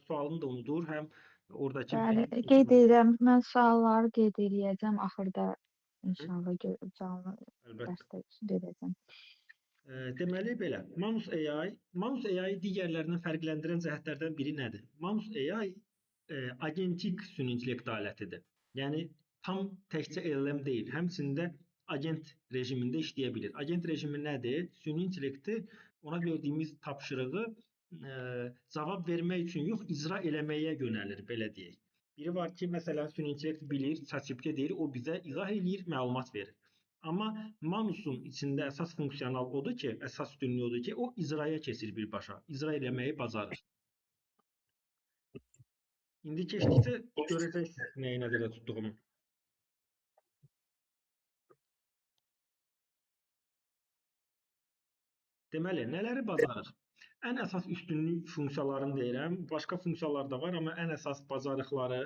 sualını da unudur, həm oradakı Bəli, qeyd edirəm. Mən sualları qeyd eləyəcəm axırda inşallah canlı Əlbəttə. dərsdə verəcəm. Deməli belə, Manus AI, Manus AI digərlərindən fərqləndirən cəhətlərdən biri nədir? Manus AI agentik süni intellekt alətidir. Yəni tam təkcə LLM deyil, həmçinin də agent rejimində işləyə bilir. Agent rejimi nədir? Süni intellekti ona verdiyimiz tapşırığı cavab vermək üçün yox, icra eləməyə yönəlir, belə deyək. Biri var ki, məsələn, süni intellekt bilir, ChatGPT deyir, o bizə izah eləyir, məlumat verir. Amma Manusun içində əsas funksional odur ki, əsas üstünlüyü odur ki, o icraya keçir birbaşa, icra eləməyi bacarır. İndi keçdikcə görəcəksiniz nəyi nəzərdə tutduğumu. Deməli, nələri bacarır? Ən əsas üstünlük funksiyalarını deyirəm. Başqa funksiyalar da var, amma ən əsas bacarıqları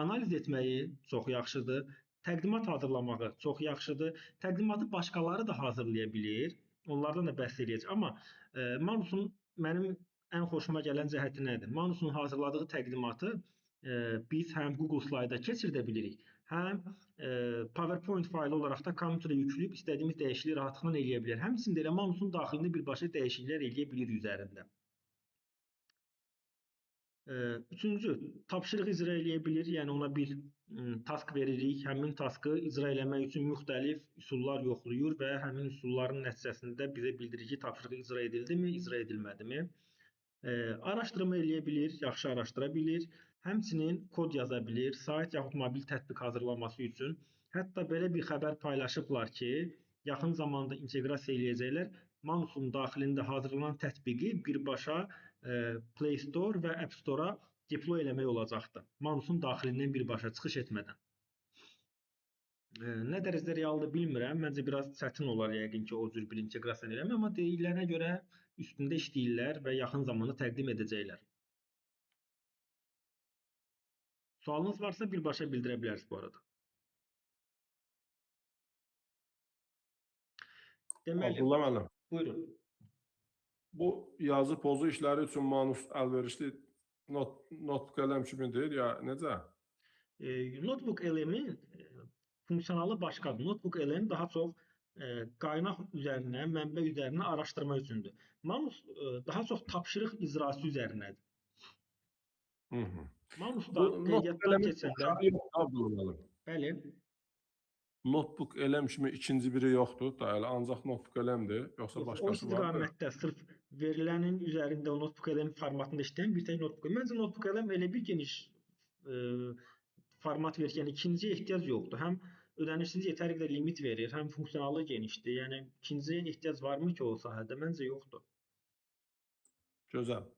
analiz etməyi çox yaxşıdır. Təqdimat hazırlamağı çox yaxşıdır. Təqdimatı başqaları da hazırlaya bilir. Onlardan da bəhs eləyəcək. Amma Manusun mənim ən xoşuma gələn cəhəti nədir? Manusun hazırladığı təqdimatı biz həm Google Slide-a keçirdə bilirik, həm PowerPoint faylı olaraq da kompüterə yükləyib istədiyimiz dəyişikliyi rahatlıqla eləyə bilər. Həmçinin də elə Manusun daxilində birbaşa dəyişikliklər eləyə bilir üzərində. Üçüncü, tapşırıq icra eləyə bilir. Yəni ona bir task veririk. Həmin taskı icra eləmək üçün müxtəlif üsullar yoxlayır və həmin üsulların nəticəsində bizə bildirir ki, tapşırıq icra edildimi, icra edilmədimi. Araşdırma eləyə bilir, yaxşı araşdıra bilir. Həmçinin kod yaza bilir, sayt yaxud mobil tətbiq hazırlaması üçün. Hətta belə bir xəbər paylaşıblar ki, yaxın zamanda inteqrasiya eləyəcəklər. Manusun daxilində hazırlanan tətbiqi birbaşa Play Store və App Store-a deploy eləmək olacaqdır. Manusun daxilindən birbaşa çıxış etmədən. Nə dərəcədə realdır bilmirəm. Məncə biraz çətin olar yəqin ki, o cür bir inteqrasiya eləmək, amma deyilənə görə üstündə işləyirlər və yaxın zamanda təqdim edəcəklər. Sualınız varsa birbaşa bildirə bilərsiniz bu arada. Deməli, Abdullah müəllim. Buyurun. Bu yazı pozu işləri üçün Manus əlverişli Notebook LM kimidir ya necə? Notebook LM-in funksionalı başqadır. Notebook LM daha çox qaynaq üzərinə, mənbə üzərinə araşdırma üçündür. Manus daha çox tapşırıq icrası üzərinədir. Manusda qeydiyyatdan keçəndə Bəli. Notebook LM kimi ikinci biri yoxdur da, elə ancaq Notebook LM-dir, yoxsa Yox, başqası o istiqamətdə sırf verilənin üzərində o Notebook LM formatında işləyən bir tək Notebook LM. Məncə Notebook LM elə bir geniş format verir ki, yəni ikinciyə ehtiyac yoxdur. Həm ödənişsiz yetəri qədər limit verir, həm funksionalı genişdir. Yəni ikinciyə ehtiyac varmı ki o sahədə? Məncə yoxdur. Gözəl.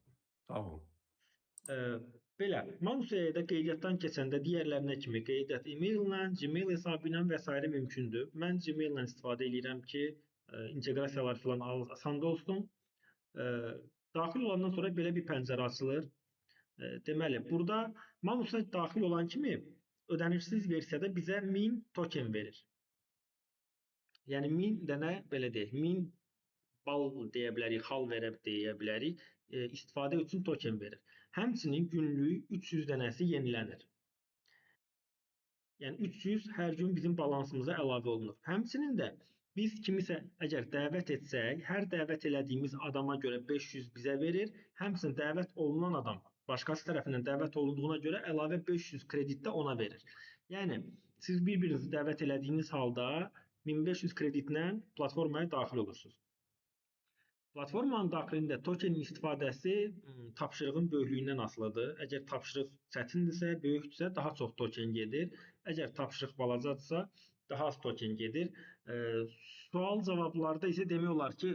Sağ olun. Belə, Manus AI-də qeydiyyatdan keçəndə digərlərinə kimi qeydiyyat e-mail-lə, Gmail hesabı ilə və sairə mümkündür. Mən Gmail-lə istifadə eləyirəm ki, inteqrasiyalar filan asan da olsun. Daxil olandan sonra belə bir pəncərə açılır. Deməli, burada Manusa daxil olan kimi ödənişsiz versiyada bizə 1000 token verir. Yəni 1000 dənə, belə deyək, 1000 bal deyə bilərik, xal verə deyə bilərik, istifadə üçün token verir. Həmçinin günlük 300 dənəsi yenilənir. Yəni 300 hər gün bizim balansımıza əlavə olunur. Həmçinin də biz kimisə əgər dəvət etsək, hər dəvət elədiyimiz adama görə 500 bizə verir. Həmçinin dəvət olunan adam başqası tərəfindən dəvət olunduğuna görə əlavə 500 kredit də ona verir. Yəni siz bir-birinizi dəvət elədiyiniz halda 1500 kreditlə platformaya daxil olursunuz. Platformanın daxilində tokenin istifadəsi tapşırığın böyüklüyündən asılıdır. Əgər tapşırıq çətindirsə, böyükdürsə daha çox token gedir. Əgər tapşırıq balacadırsa, daha az token gedir. Sual cavablarda isə demək olar ki,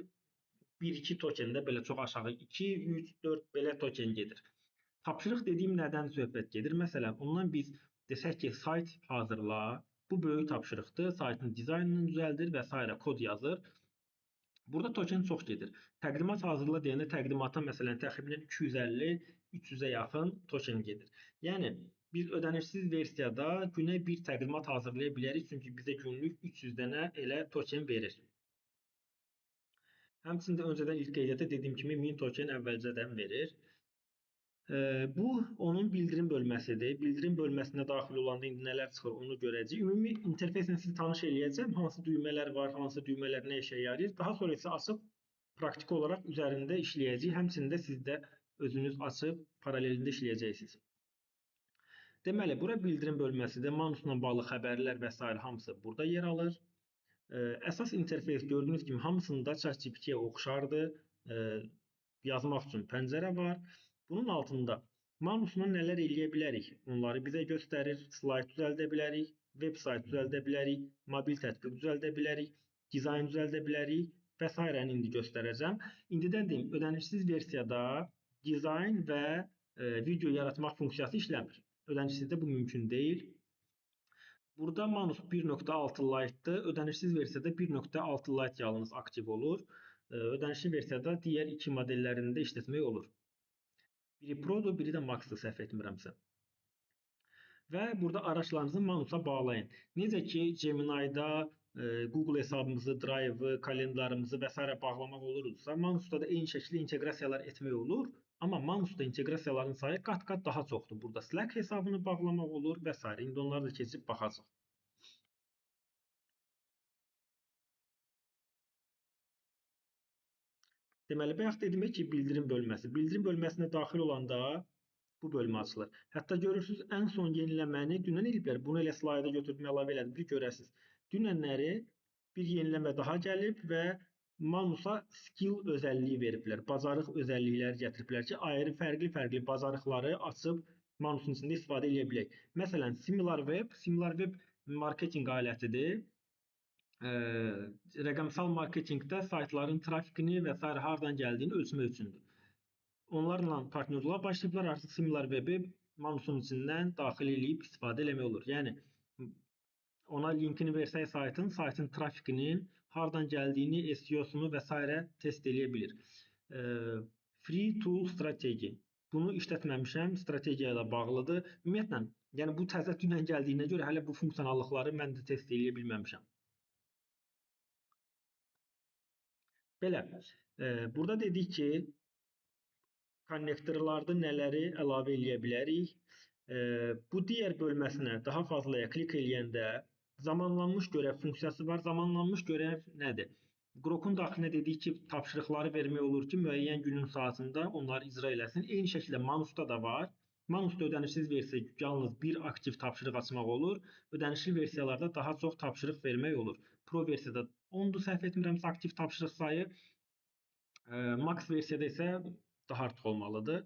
1-2 tokendə belə çox aşağı 2, 3, 4 belə token gedir. Tapşırıq dediyim nədən söhbət gedir? Məsələn, ondan biz desək ki, sayt hazırla, bu böyük tapşırıqdır, saytın dizaynını düzəldir və sairə kod yazır. Burada token çox gedir. Təqdimat hazırla deyəndə təqdimata məsələn təxminən 250-300-ə yaxın token gedir. Yəni biz ödənişsiz versiyada günə bir təqdimat hazırlaya bilərik, çünki bizə günlük 300 dənə elə token verir. Həmçinin də öncədən ilk qeydiyyatda dediyim kimi 1000 token əvvəlcədən verir. Bu onun bildirim bölməsidir. Bildirim bölməsinə daxil olanda indi nələr çıxır onu görəcəyik. Ümumi interfeyslə sizi tanış eləyəcəm. Hansı düymələr var, hansı düymələr nə işə yarayır. Daha sonra isə açıb praktiki olaraq üzərində işləyəcəyik. Həmçinin də siz də özünüz açıb paralelində işləyəcəksiniz. Deməli, bura bildirim bölməsidir. Manusla bağlı xəbərlər və sair hamısı burada yer alır. Əsas interfeys gördüyünüz kimi hamısında ChatGPT-yə oxşardır. Yazmaq üçün pəncərə var. Bunun altında Manusla nələr eləyə bilərik? Onları bizə göstərir. Slayd düzəldə bilərik, veb sayt düzəldə bilərik, mobil tətbiq düzəldə bilərik, dizayn düzəldə bilərik və sairəni indi göstərəcəm. İndidən deyim, ödənişsiz versiyada dizayn və video yaratmaq funksiyası işləmir. Ödənişsizdə bu mümkün deyil. Burada Manus 1.6 Lite-dır. Ödənişsiz versiyada 1.6 Lite yalnız aktiv olur. Ödənişli versiyada digər iki modellərində işlətmək olur. Biri Pro-dur, biri də Max-dır, səhv etmirəmsə. Və burada araçlarınızı Manusa bağlayın. Necə ki, Gemini-da Google hesabımızı, Drive-ı, kalendarımızı və s. bağlamaq olursa, Manusda da eyni şəkildə inteqrasiyalar etmək olur. Amma Manusda inteqrasiyaların sayı qat-qat daha çoxdur. Burada Slack hesabını bağlamaq olur və s. İndi onları da keçib baxacaq. Deməli, bayaq dedim ki, bildirim bölməsi. Bildirim bölməsinə daxil olanda bu bölmə açılır. Hətta görürsünüz, ən son yeniləməni dünən eləyiblər. Bunu elə slayda götürdüm, əlavə elədim ki, görəsiniz. Dünənləri bir yeniləmə daha gəlib və Manusa skill özəlliyi veriblər. Bacarıq özəllikləri gətiriblər ki, ayrı fərqli-fərqli bacarıqları açıb Manusun içində istifadə edə bilək. Məsələn, SimilarWeb, SimilarWeb marketinq alətidir. Rəqəmsal marketinqdə saytların trafikini və s. hardan gəldiyini ölçmək üçündür. Onlarla partnyorluğa başlayıblar, artıq SimilarWeb-i Manusun içindən daxil eləyib istifadə eləmək olur. Yəni, ona linkini versək saytın, saytın trafikinin hardan gəldiyini, SEO-sunu və s. test eləyə bilir. Free Tool Strategy. Bunu işlətməmişəm, strategiya ilə bağlıdır. Ümumiyyətlə, yəni bu təzə dünən gəldiyinə görə hələ bu funksionallıqları mən də test eləyə bilməmişəm. Belə, burada dedik ki, konnektorlarda nələri əlavə eləyə bilərik. Bu digər bölməsinə daha fazlaya klik eləyəndə zamanlanmış görəv funksiyası var. Zamanlanmış görəv nədir? Grok'un daxilinə dedik ki, tapşırıqları vermək olur ki, müəyyən günün saatında onları icra eləsin. Eyni şəkildə Manusda da var. Manusda ödənişsiz versiya yalnız bir aktiv tapşırıq açmaq olur. Ödənişli versiyalarda daha çox tapşırıq vermək olur. Pro versiyada 10-dur, səhv etmirəmsə aktiv tapşırıq sayı. Max versiyada isə daha artıq olmalıdır.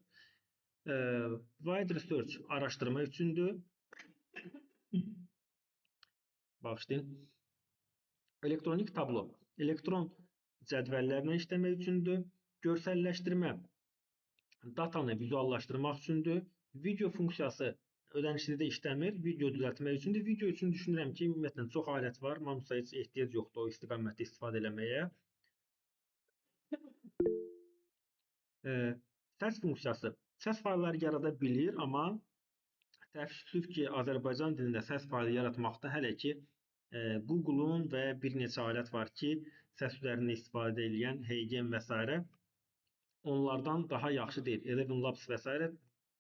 Wide Research araşdırma üçündür. Bağışlayın. Elektronik tablo. Elektron cədvəllərlə işləmək üçündür. Görsəlləşdirmə datanı vizuallaşdırmaq üçündür. Video funksiyası ödənişlidə işləmir. Video düzəltmək üçündür. Video üçün düşünürəm ki, ümumiyyətlə çox alət var. Manusa heç ehtiyac yoxdur o istiqamətdə istifadə eləməyə. Səs funksiyası. Səs faylları yarada bilir, amma təəssüf ki, Azərbaycan dilində səs faylı yaratmaqda hələ ki Google-un və bir neçə alət var ki, səs üzərində istifadə edən HeyGen və s. onlardan daha yaxşı deyil. Eleven Labs və s.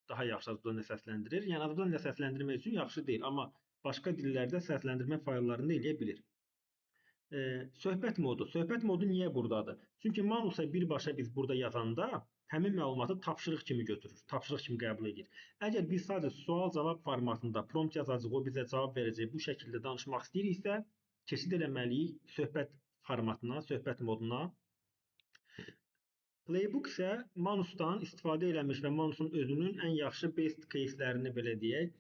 daha yaxşı Azərbaycan dilində səsləndirir. Yəni Azərbaycan dilində səsləndirmək üçün yaxşı deyil, amma başqa dillərdə səsləndirmə fayllarını eləyə bilir. Söhbət modu. Söhbət modu niyə buradadır? Çünki Manusa birbaşa biz burada yazanda həmin məlumatı tapşırıq kimi götürür, tapşırıq kimi qəbul edir. Əgər biz sadəcə sual-cavab formatında prompt yazacaq, o bizə cavab verəcək, bu şəkildə danışmaq istəyiriksə, keçid eləməliyik söhbət formatına, söhbət moduna. Playbook isə Manusdan istifadə eləmiş və Manusun özünün ən yaxşı best case-lərini belə deyək,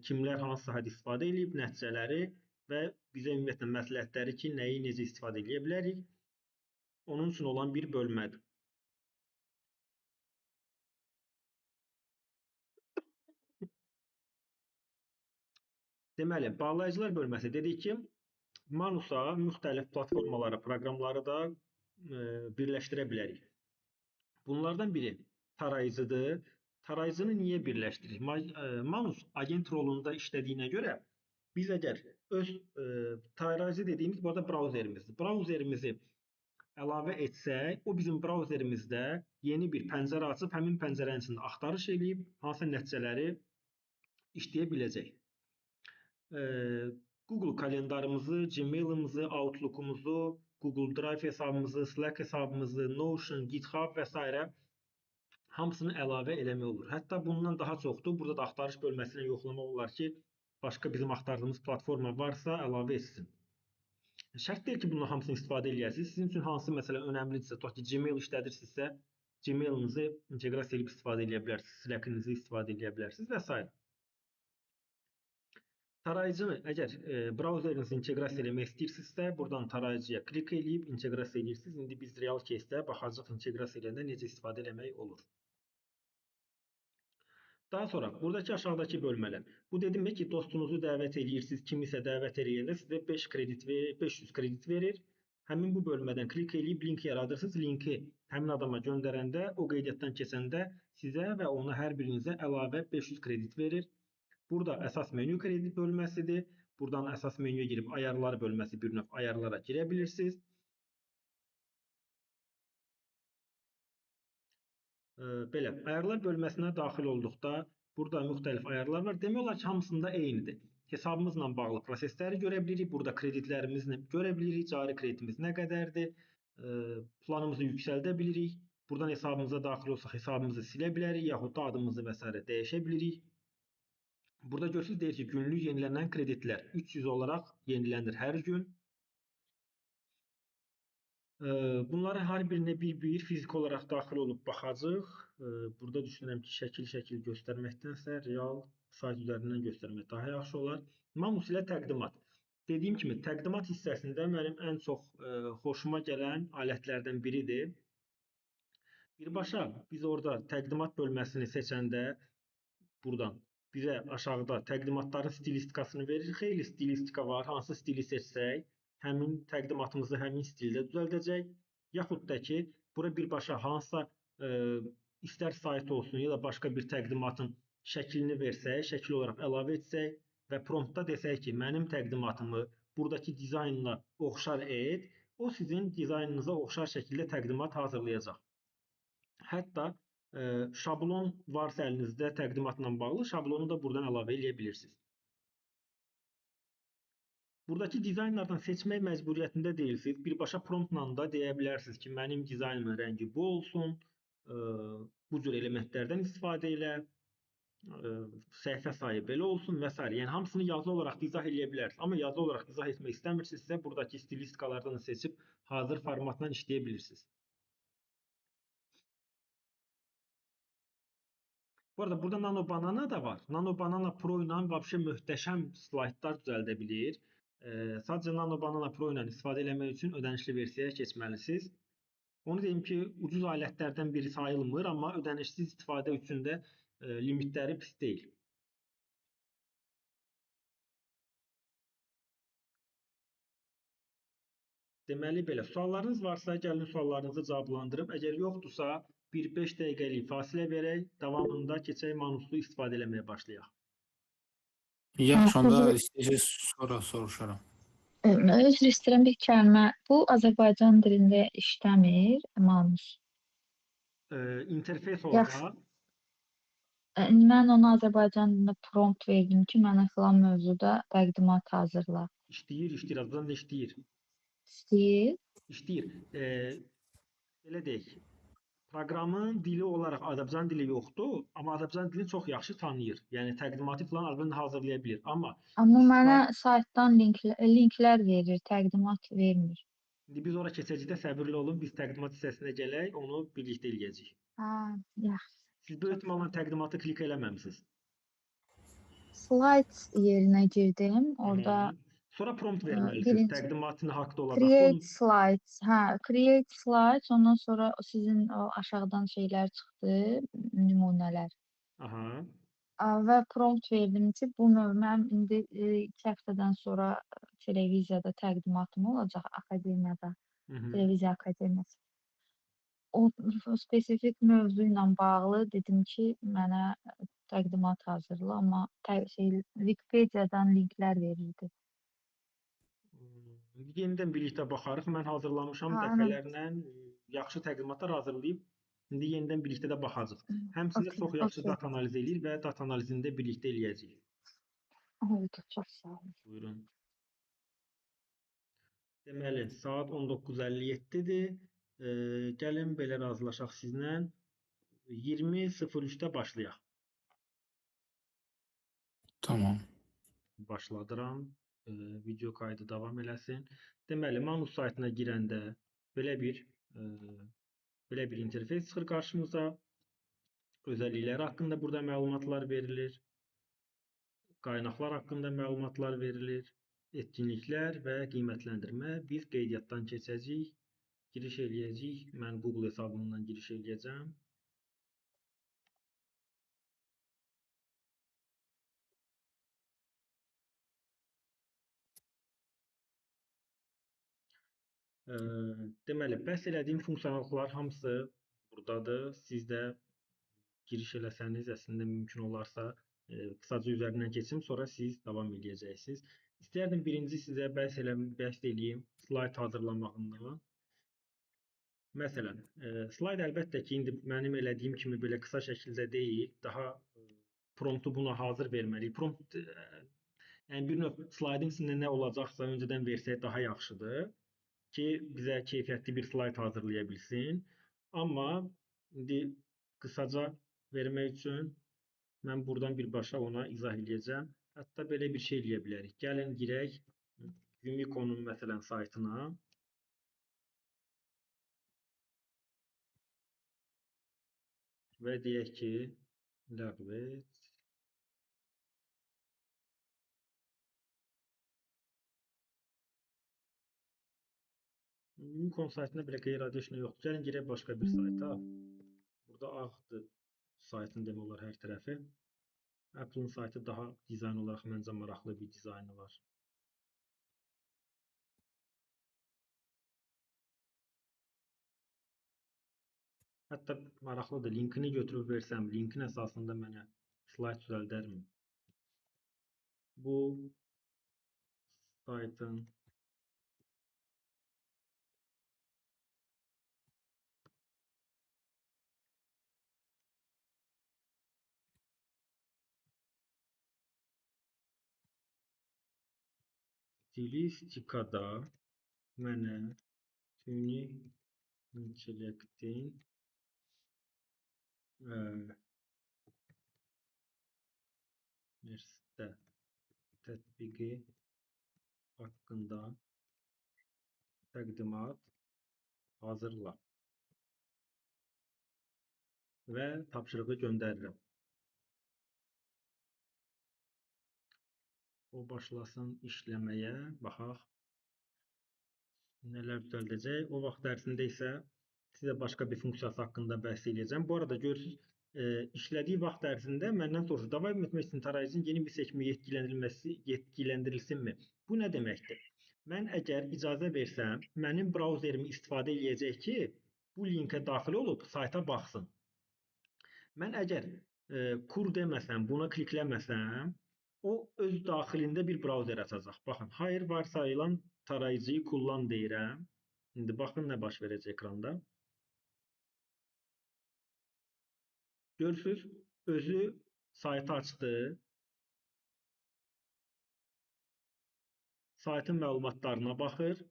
kimlər hansı sahədə istifadə eləyib, nəticələri və bizə ümumiyyətlə məsləhətləri ki, nəyi necə istifadə eləyə bilərik, onun üçün olan bir bölmədir. Deməli, bağlayıcılar bölməsi dedik ki, Manusa müxtəlif platformaları, proqramları da birləşdirə bilərik. Bunlardan biri tarayıcıdır. Tarayıcını niyə birləşdiririk? Manus agent rolunda işlədiyinə görə biz əgər öz tarayıcı dediyimiz bu arada brauzerimizdir. Brauzerimizi əlavə etsək, o bizim brauzerimizdə yeni bir pəncərə açıb, həmin pəncərənin içində axtarış eləyib, hansısa nəticələri işləyə biləcək. Google kalendarımızı, Gmail-imizi, Outlook-umuzu, Google Drive hesabımızı, Slack hesabımızı, Notion, GitHub və s. hamısını əlavə eləmək olur. Hətta bundan daha çoxdur. Burada da axtarış bölməsinə yoxlamaq olar ki, başqa bizim axtardığımız platforma varsa əlavə etsin. Şərt deyil ki, bunun hamısını istifadə eləyəsiniz. Sizin üçün hansı məsələ önəmlidirsə, tutaq ki, Gmail işlədirsinizsə, Gmail-inizi inteqrasiya edib istifadə eləyə bilərsiniz, Slack-inizi istifadə eləyə bilərsiniz və s. Tarayıcını əgər brauzerinizi inteqrasiya eləmək istəyirsinizsə, buradan tarayıcıya klik eləyib inteqrasiya eləyirsiniz. İndi biz real case-də baxacağıq inteqrasiya eləyəndə necə istifadə eləmək olur. Daha sonra buradakı aşağıdakı bölmələr. Bu dedim ki, dostunuzu dəvət eləyirsiniz, kimisə dəvət eləyəndə sizə 5 kredit verir, 500 kredit verir. Həmin bu bölmədən klik eləyib link yaradırsınız. Linki həmin adama göndərəndə, o qeydiyyatdan keçəndə sizə və ona hər birinizə əlavə 500 kredit verir. Burada əsas menyu kredit bölməsidir. Buradan əsas menyuya girib ayarlar bölməsi bir növ ayarlara girə bilirsiniz. Belə, ayarlar bölməsinə daxil olduqda burada müxtəlif ayarlar var. Demək olar ki, hamısında eynidir. Hesabımızla bağlı prosesləri görə bilirik. Burada kreditlərimizi görə bilirik. Cari kreditimiz nə qədərdir? Planımızı yüksəldə bilirik. Buradan hesabımıza daxil olsaq hesabımızı silə bilərik, yaxud da adımızı və s. dəyişə bilirik. Burada görürsünüz, deyir ki, günlük yenilənən kreditlər 300 olaraq yenilənir hər gün. Bunların hər birinə bir-bir fiziki olaraq daxil olub baxacağıq. Burada düşünürəm ki, şəkil-şəkil göstərməkdənsə real sayt üzərindən göstərmək daha yaxşı olar. Manus ilə təqdimat. Dediyim kimi, təqdimat hissəsində mənim ən çox xoşuma gələn alətlərdən biridir. Birbaşa biz orada təqdimat bölməsini seçəndə buradan bizə aşağıda təqdimatların stilistikasını verir. Xeyli stilistika var. Hansı stili seçsək, həmin təqdimatımızı həmin stildə düzəldəcək. Yaxud da ki, bura birbaşa hansısa istər sayt olsun ya da başqa bir təqdimatın şəklini versək, şəkil olaraq əlavə etsək və promptda desək ki, mənim təqdimatımı buradakı dizaynla oxşar et, o sizin dizaynınıza oxşar şəkildə təqdimat hazırlayacaq. Hətta şablon varsa əlinizdə təqdimatla bağlı, şablonu da buradan əlavə eləyə bilirsiniz. Buradakı dizaynlardan seçmək məcburiyyətində deyilsiniz. Birbaşa promptla da deyə bilərsiniz ki, mənim dizaynımın rəngi bu olsun, bu cür elementlərdən istifadə elə, səhifə sayı belə olsun və s. Yəni, hamısını yazı olaraq izah eləyə bilərsiniz. Amma yazı olaraq izah etmək istəmirsinizsə, buradakı stilistikalardan da seçib hazır formatla işləyə bilirsiniz. Bu arada burada Nano Banana da var. Nano Banana Pro ilə vəbşə möhtəşəm slaydlar düzəldə bilir. Sadəcə Nano Banana Pro ilə istifadə eləmək üçün ödənişli versiyaya keçməlisiniz. Onu deyim ki, ucuz alətlərdən biri sayılmır, amma ödənişsiz istifadə üçün də limitləri pis deyil. Deməli belə, suallarınız varsa gəlin suallarınızı cavablandırım. Əgər yoxdursa, bir 5 dəqiqəlik fasilə verək, davamında keçək Manuslu istifadə eləməyə başlayaq. Yaxşı, onda istəyəcək sonra soruşaram. Üzr istəyirəm bir kəlmə. Bu Azərbaycan dilində işləmir, Manus. İnterfeys olaraq. Mən ona Azərbaycan dilində prompt verdim ki, mənə filan mövzuda təqdimat hazırla. İşləyir, işləyir, Azərbaycan dilində işləyir. İşləyir? İşləyir. Belə deyək. Proqramın dili olaraq Azərbaycan dili yoxdur, amma Azərbaycan dilini çox yaxşı tanıyır. Yəni təqdimatı falan Azərbaycan hazırlaya bilir. Amma mənə saytdan linklər verir, təqdimat vermir. İndi biz ora keçəcəkdə səbirli olun, biz təqdimat hissəsinə gələk, onu birlikdə eləyəcəyik. Hə, yaxşı. Siz böyük ehtimalla təqdimatı klik eləməmisiniz. Slides yerinə girdim, orada. Sonra prompt verməlisiniz, təqdimatın haqda olacaq. Create slides, hə, create slides, ondan sonra sizin o aşağıdan şeylər çıxdı, nümunələr. Aha. Və prompt verdim ki, bu mənim indi 2 həftədən sonra televiziyada təqdimatım olacaq, akademiyada, televiziya akademiyası. O spesifik mövzu ilə bağlı dedim ki, mənə təqdimat hazırla, amma Wikipediyadan linklər verirdi. Yenidən birlikdə baxarıq. Mən hazırlamışam Ha, dəfələrlə, yaxşı təqdimatlar hazırlayıb. İndi yenidən birlikdə də baxacağıq. Həmçinin Okey, çox yaxşı okey. data analizi eləyir və data analizini də birlikdə eləyəcəyik. Oldu, çox sağ olun. Buyurun. Deməli, saat 19:57-dir. Gəlin belə razılaşaq sizlə. 20:03-də başlayaq. Tamam. Başladıram. Video kaydı davam eləsin. Deməli, Manus saytına girəndə belə bir interfeys çıxır qarşımıza. Özəllikləri haqqında burada məlumatlar verilir. Qaynaqlar haqqında məlumatlar verilir. Etkinliklər və qiymətləndirmə. Biz qeydiyyatdan keçəcəyik. Giriş eləyəcəyik. Mən Google hesabımdan giriş eləyəcəm. Deməli, bəhs elədiyim funksionallıqlar hamısı buradadır. Siz də giriş eləsəniz, əslində mümkün olarsa, qısaca üzərindən keçim, sonra siz davam eləyəcəksiniz. İstəyərdim birinci sizə bəhs eləyim slayd hazırlamağından. Məsələn, slayd əlbəttə ki, indi mənim elədiyim kimi belə qısa şəkildə deyil, daha promptu buna hazır verməliyik. Prompt, yəni bir növ slaydın içində nə olacaqsa öncədən versək daha yaxşıdır ki, bizə keyfiyyətli bir slayd hazırlaya bilsin. Amma indi qısaca vermək üçün mən buradan birbaşa ona izah eləyəcəm. Hətta belə bir şey eləyə bilərik. Gəlin girək Unicon'un məsələn saytına. Və deyək ki, ləğv et. Unicon saytında belə qeyri-adi heç nə yoxdur. Gəlin girək başqa bir sayta. Burada ağdır saytın demək olar hər tərəfi. Apple'ın saytı daha dizayn olaraq məncə maraqlı bir dizaynı var. Hətta maraqlıdır. Linkini götürüb versəm, linkin əsasında mənə slayd düzəldərmi? Bu saytın stilistikada mənə süni intellektin e-commerce-də tətbiqi haqqında təqdimat hazırla və tapşırığı göndərirəm. O başlasın işləməyə, baxaq nələr düzəldəcək. O vaxt ərzində isə sizə başqa bir funksiyası haqqında bəhs eləyəcəm. Bu arada görürsünüz, işlədiyi vaxt ərzində məndən soruşur, davam etmək üçün tarayıcının yeni bir seçimi yetkiləndirilsinmi? Bu nə deməkdir? Mən əgər icazə versəm, mənim brauzerimi istifadə eləyəcək ki, bu linkə daxil olub sayta baxsın. Mən əgər kur deməsəm, buna klikləməsəm, o öz daxilində bir brauzer açacaq. Baxın, hayır varsayılan tarayıcıyı kullan deyirəm. İndi baxın nə baş verəcək ekranda. Görürsünüz, özü saytı açdı. Saytın məlumatlarına baxır.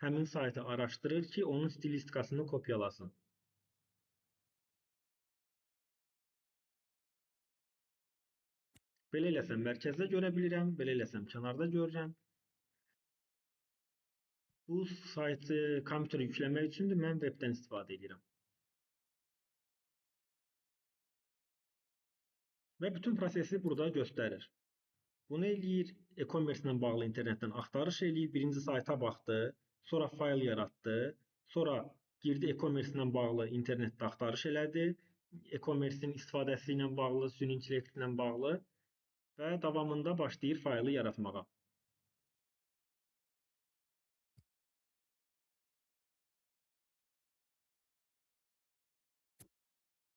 Həmin saytı araşdırır ki, onun stilistikasını kopyalasın. Belə eləsəm mərkəzdə görə bilirəm, belə eləsəm kənarda görürəm. Bu saytı kompüterə yükləmək üçündür, mən webdən istifadə edirəm. Və bütün prosesi burada göstərir. Bunu eləyir, e-commerce ilə bağlı internetdən axtarış eləyir. Birinci sayta baxdı, sonra fayl yaratdı, sonra girdi e-commerce ilə bağlı internetdə axtarış elədi. E-commerce-in istifadəsi ilə bağlı, süni intellekt ilə bağlı və davamında başlayır faylı yaratmağa.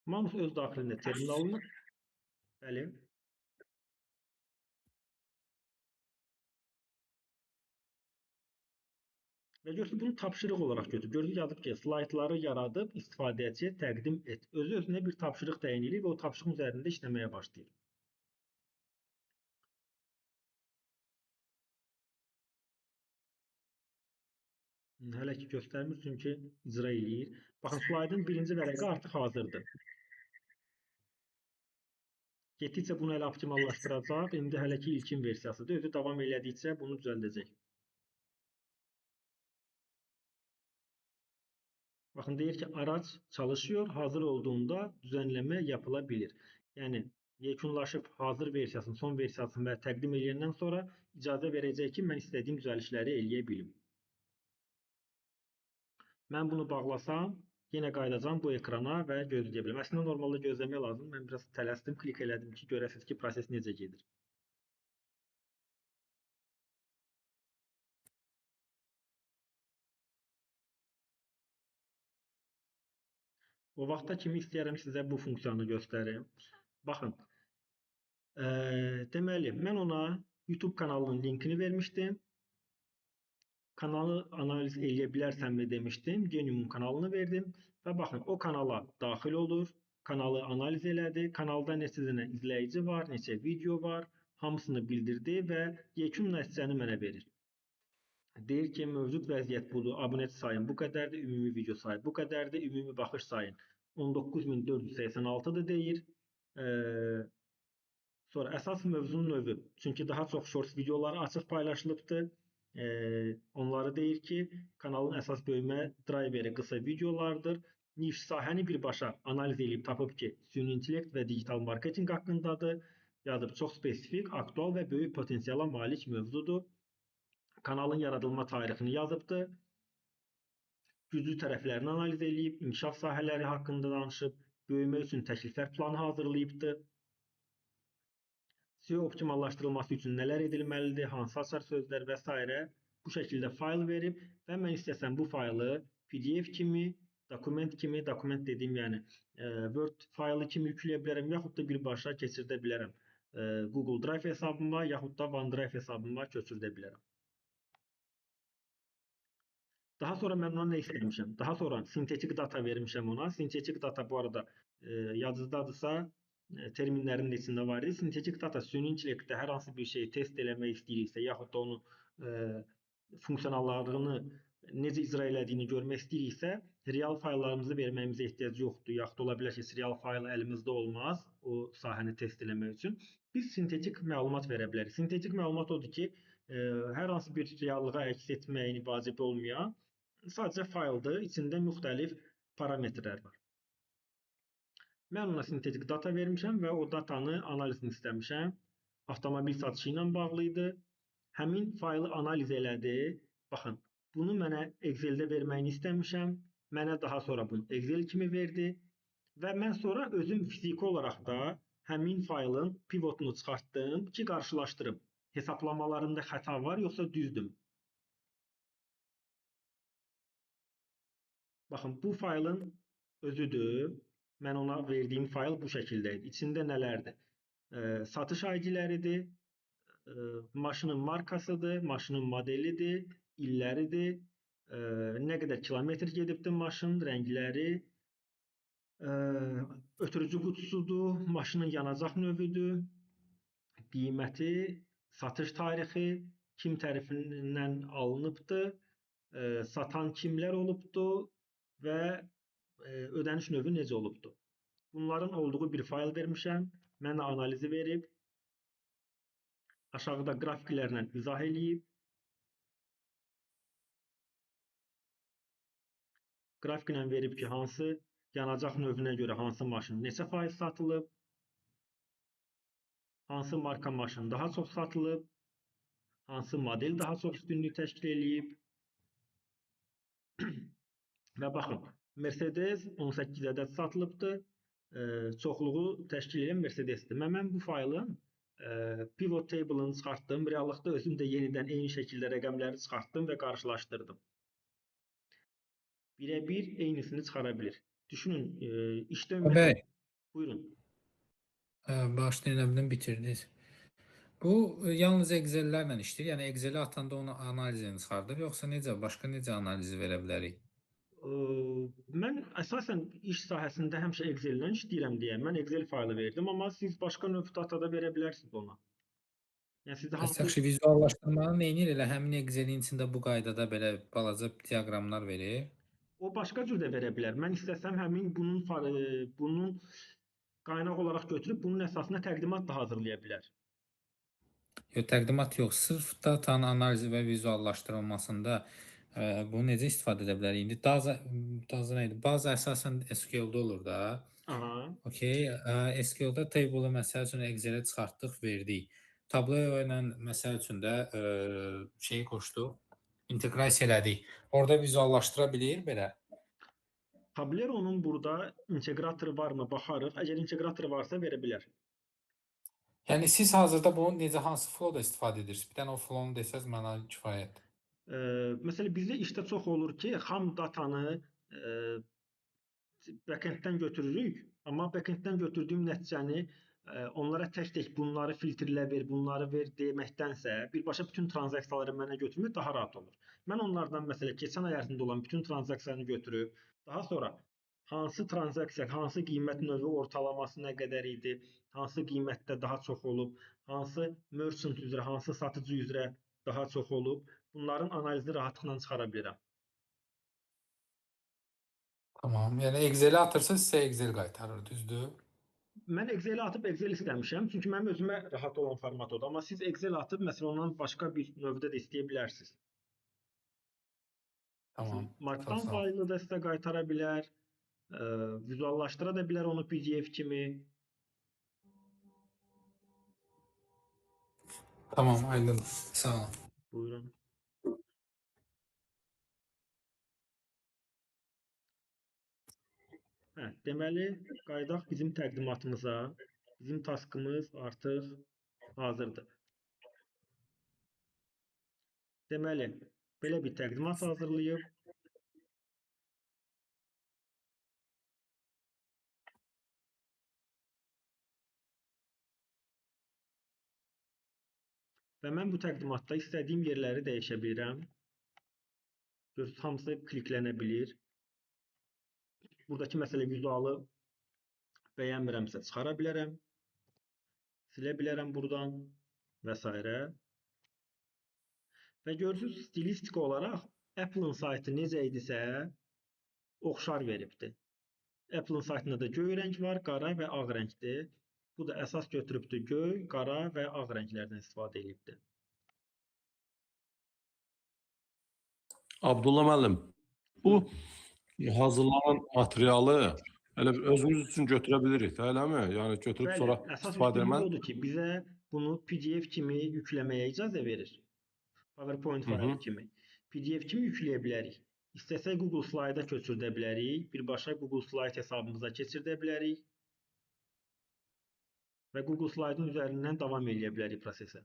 Manus öz daxilində terminalını... Bəli. Və görürsünüz, bunu tapşırıq olaraq götürüb. Görürsünüz, yazıb ki, slaytları yaradıb istifadəçiyə təqdim et. Özü özünə bir tapşırıq təyin edir və o tapşırığın üzərində işləməyə başlayır. Hələ ki göstərmir, çünki icra eləyir. Baxın, slaydın birinci vərəqi artıq hazırdır. Getdikcə bunu hələ optimallaşdıracaq. İndi hələ ki ilkin versiyasıdır. Özü davam elədikcə bunu düzəldəcək. Baxın, deyir ki, araç çalışıyor. Hazır olduğunda düzənləmə yapıla bilir. Yəni, yekunlaşıb hazır versiyasını, son versiyasını və təqdim eləyəndən sonra icazə verəcək ki, mən istədiyim düzəlişləri eləyə bilim. Mən bunu bağlasam, yenə qayıdacağam bu ekrana və gözləyə bilərəm. Əslində, normalda gözləmək lazım. Mən biraz tələsdim, klik elədim ki, görəsiniz ki, proses necə gedir. O vaxta kimi istəyirəm sizə bu funksiyanı göstərim. Baxın, deməli, mən ona YouTube kanalının linkini vermişdim. Kanalı analiz eləyə bilərsənmi demişdim. Geniumun kanalını verdim. Və baxın, o kanala daxil olur. Kanalı analiz elədi. Kanalda neçə dənə izləyici var, neçə video var. Hamısını bildirdi və yekun nəticəni mənə verir. Deyir ki, mövcud vəziyyət budur. Abunəçi sayın bu qədərdir, ümumi video sayı bu qədərdir, ümumi baxış sayın 19.486-dır deyir. Sonra əsas mövzunun növü. Çünki daha çox shorts videoları açıq paylaşılıbdır. Onları deyir ki, kanalın əsas böyümə driveri qısa videolardır. Niş sahəni birbaşa analiz edib tapıb ki, süni intellekt və digital marketinq haqqındadır. Yazıb çox spesifik, aktual və böyük potensiala malik mövzudur. Kanalın yaradılma tarixini yazıbdır. Güclü tərəflərini analiz edib, inkişaf sahələri haqqında danışıb, böyümə üçün təkliflər planı hazırlayıbdır. SEO optimallaşdırılması üçün nələr edilməlidir, hansı açar sözlər və s. Bu şəkildə fayl verib və mən istəsəm bu faylı PDF kimi, dokument kimi, dokument dediyim yəni Word faylı kimi yükləyə bilərəm, yaxud da birbaşa keçirdə bilərəm. Google Drive hesabıma, yaxud da OneDrive hesabıma köçürdə bilərəm. Daha sonra mən ona nə istəmişəm? Daha sonra sintetik data vermişəm ona. Sintetik data bu arada yazıdadırsa, terminlərin içində var idi. Sintetik data süni intellektdə hər hansı bir şeyi test eləmək istəyiriksə, yaxud da onu funksionallarını necə icra elədiyini görmək istəyiriksə, real fayllarımızı verməyimizə ehtiyac yoxdur. Yaxud ola bilər ki, real fayl əlimizdə olmaz o sahəni test eləmək üçün. Biz sintetik məlumat verə bilərik. Sintetik məlumat odur ki, hər hansı bir reallığa əks etməyini vacib olmayan, sadəcə fayldır, içində müxtəlif parametrlər var. Mən ona sintetik data vermişəm və o datanı analizini istəmişəm. Avtomobil satışı ilə bağlı idi. Həmin faylı analiz elədi. Baxın, bunu mənə Excel-də verməyini istəmişəm. Mənə daha sonra bunu Excel kimi verdi. Və mən sonra özüm fiziki olaraq da həmin faylın pivotunu çıxartdım ki, qarşılaşdırım. Hesablamalarında xəta var, yoxsa düzdür? Baxın, bu faylın özüdür. Mən ona verdiyim fayl bu şəkildə idi. İçində nələrdir? Satış ID-ləridir, maşının markasıdır, maşının modelidir, illəridir, nə qədər kilometr gedibdir maşın, rəngləri, ötürücü qutusudur, maşının yanacaq növüdür, qiyməti, satış tarixi, kim tərəfindən alınıbdır, satan kimlər olubdur və ödəniş növü necə olubdur. Bunların olduğu bir fayl vermişəm. Mənə analizi verib, aşağıda qrafiklərlə izah eləyib. Qrafiklə verib ki, hansı yanacaq növünə görə hansı maşın neçə faiz satılıb, hansı marka maşın daha çox satılıb, hansı model daha çox üstünlük təşkil eləyib. Və baxın, Mercedes 18 ədəd satılıbdır. Çoxluğu təşkil edən Mercedesdir. Mən bu faylın pivot table'ını çıxartdım. Reallıqda özüm də yenidən eyni şəkildə rəqəmləri çıxartdım və qarşılaşdırdım. Birebir eynisini çıxara bilir. Düşünün, işdə ümumiyyətlə... Bəy. Buyurun. Bağışlayın, nə bilim, bitirdiniz. Bu yalnız Excel-lərlə işləyir. Yəni Excel-i atanda onu analizini çıxardır, yoxsa necə, başqa necə analizi verə bilərik? Mən əsasən iş sahəsində həmişə Excel-lə işləyirəm deyə mən Excel faylı verdim, amma siz başqa növ data da verə bilərsiniz ona. Yəni sizdə Bəs hansı yaxşı vizuallaşdırmanı nə edir? Elə həmin Excel-in içində bu qaydada belə balaca diaqramlar verir. O başqa cür də verə bilər. Mən istəsəm həmin bunun qaynaq olaraq götürüb bunun əsasında təqdimat da hazırlaya bilər. Yox, təqdimat yox, sırf datanın analizi və vizuallaşdırılmasında bunu necə istifadə edə bilərik? İndi Daza nə idi? Baza əsasən SQL-də olur da. Aha. Okay, SQL-da table-ı məsəl üçün Excel-ə çıxartdıq, verdik. Tablo ilə məsəl üçün də şeyi qoşduq, inteqrasiya elədik. Orada vizuallaşdıra bilir belə. Tablero'nun burada inteqratoru varmı baxarıq. Əgər inteqratoru varsa verə bilər. Yəni siz hazırda bunu necə hansı flow-da istifadə edirsiniz? Bir dənə o flow-nu desəz mənə kifayətdir. Məsələn bizdə işdə çox olur ki, xam datanı backend-dən götürürük, amma backend-dən götürdüyüm nəticəni onlara tək-tək bunları filtrlə ver, bunları ver deməkdənsə, birbaşa bütün tranzaksiyaları mənə götürmək daha rahat olur. Mən onlardan məsələn keçən ay ərzində olan bütün tranzaksiyalarını götürüb, daha sonra hansı tranzaksiya, hansı qiymət növü ortalaması nə qədər idi, hansı qiymətdə daha çox olub, hansı merchant üzrə, hansı satıcı üzrə daha çox olub, bunların analizini rahatlıqla çıxara bilirəm. Tamam. Yəni Excel-ə atırsınız, sizə Excel qaytarır, düzdür? Mən Excel-ə atıb Excel istəmişəm, çünki mənim özümə rahat olan format odur. Amma siz Excel atıb məsələn ondan başqa bir növdə də istəyə bilərsiniz. Tamam. Markdown Sağ ol. faylını da sizə qaytara bilər, vizuallaşdıra da bilər onu PDF kimi. Tamam, aydın. Sağ olun. Buyurun. Hə, deməli, qayıdaq bizim təqdimatımıza. Bizim taskımız artıq hazırdır. Deməli, belə bir təqdimat hazırlayıb. Və mən bu təqdimatda istədiyim yerləri dəyişə bilirəm. Görürsünüz, hamısı kliklənə bilir. Buradakı məsələ vizualı bəyənmirəmsə çıxara bilərəm, silə bilərəm buradan və s. Və görürsünüz, stilistik olaraq Apple-ın saytı necə idisə, oxşar veribdir. Apple-ın saytında da göy rəng var, qara və ağ rəngdir. Bu da əsas götürübdür, göy, qara və ağ rənglərdən istifadə edibdir. Abdullah müəllim, bu hazırlanan materialı elə özümüz üçün götürə bilirik də, eləmi? Yəni götürüb Bəli, sonra əsas istifadə üstünlüyü etmən. odur ki, bizə bunu PDF kimi yükləməyə icazə verir. PowerPoint faylı kimi. PDF kimi yükləyə bilərik. İstəsək Google Slide-a köçürdə bilərik, birbaşa Google Slide hesabımıza keçirdə bilərik və Google Slide-ın üzərindən davam eləyə bilərik prosesə.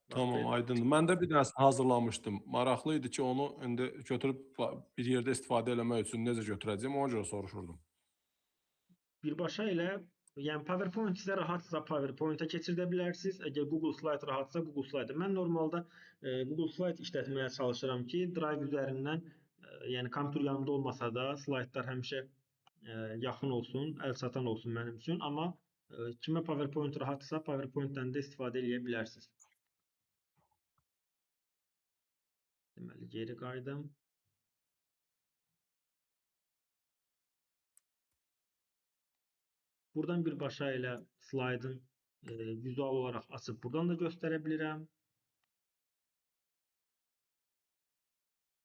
Tamam, aydındır. Mən də bir dənəsini hazırlamışdım. Maraqlı idi ki, onu indi götürüb bir yerdə istifadə eləmək üçün necə götürəcəyim, ona görə soruşurdum. Birbaşa elə, yəni PowerPoint sizə rahatsa PowerPoint-a keçirdə bilərsiniz. Əgər Google Slide rahatsa Google Slide-a. Mən normalda Google Slide işlətməyə çalışıram ki, Drive üzərindən, yəni kompüter yanımda olmasa da slaytlar həmişə yaxın olsun, əl çatan olsun mənim üçün. Amma kimə PowerPoint rahatsa PowerPoint-dən də istifadə eləyə bilərsiniz. Deməli, geri qayıdım. Buradan birbaşa elə slaydın vizual olaraq açıb buradan da göstərə bilirəm.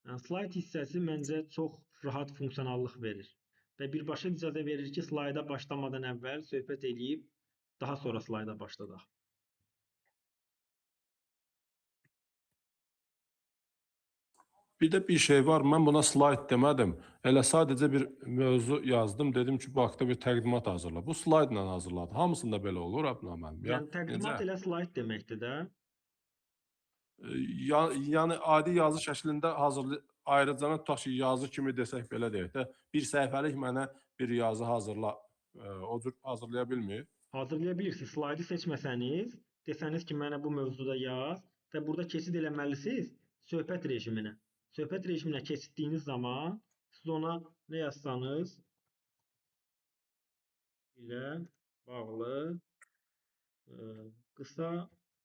Yəni, slayd hissəsi məncə çox rahat funksionallıq verir və birbaşa icazə verir ki, slayda başlamadan əvvəl söhbət eləyib daha sonra slayda başladaq. Bir də bir şey var, mən buna slayd demədim. Elə sadəcə bir mövzu yazdım, dedim ki, bu haqda bir təqdimat hazırla. Bu slaydla hazırladı. Hamısında belə olur, Abdullah müəllim. Ya, Yəni təqdimat necə? elə slayd deməkdir də. Yəni adi yazı şəklində hazırlı, ayrıca tutaq ki, yazı kimi desək belə deyək də, bir səhifəlik mənə bir yazı hazırla, o cür hazırlaya bilmir. Hazırlaya bilirsiniz. Slaydı seçməsəniz, desəniz ki, mənə bu mövzuda yaz və burada keçid eləməlisiniz söhbət rejiminə. Söhbət rejiminə keçdiyiniz zaman siz ona nə yazsanız ilə bağlı qısa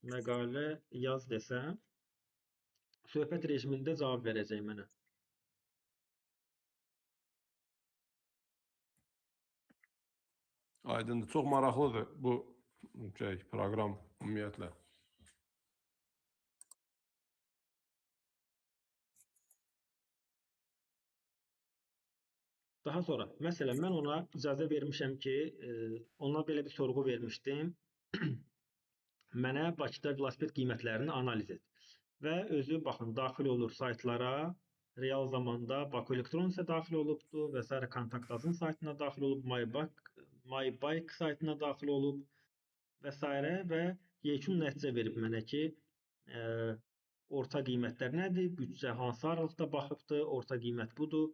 məqalə yaz desəm, söhbət rejimində cavab verəcək mənə. Aydındır. Çox maraqlıdır bu şey, proqram ümumiyyətlə. Daha sonra, məsələn, mən ona icazə vermişəm ki, ona belə bir sorğu vermişdim. Mənə Bakıda velosiped qiymətlərini analiz et. Və özü, baxın, daxil olur saytlara, real zamanda Baku Elektronisa daxil olubdur və sairə Kontakt Azın saytına daxil olub, MyBike saytına daxil olub və sairə və yekun nəticə verib mənə ki, orta qiymətlər nədir, büdcə hansı aralıqda baxıbdır, orta qiymət budur,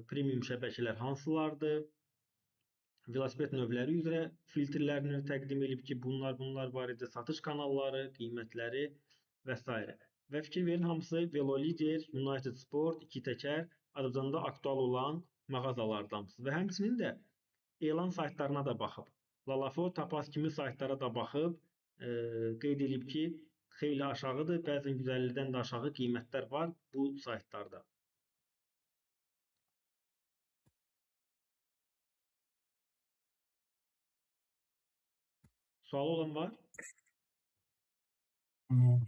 premium şəbəkələr hansılardır, velosiped növləri üzrə filtrlərini təqdim edib ki, bunlar var idi, satış kanalları, qiymətləri və s. Və fikir verin, hamısı Velolider, United Sport, iki təkər, Azərbaycanda aktual olan mağazalardansınız. Və həmçinin də elan saytlarına da baxıb. Lalafo, Tapas kimi saytlara da baxıb, qeyd edib ki, xeyli aşağıdır, bəzən 150-dən də aşağı qiymətlər var bu saytlarda. Sualı olan var?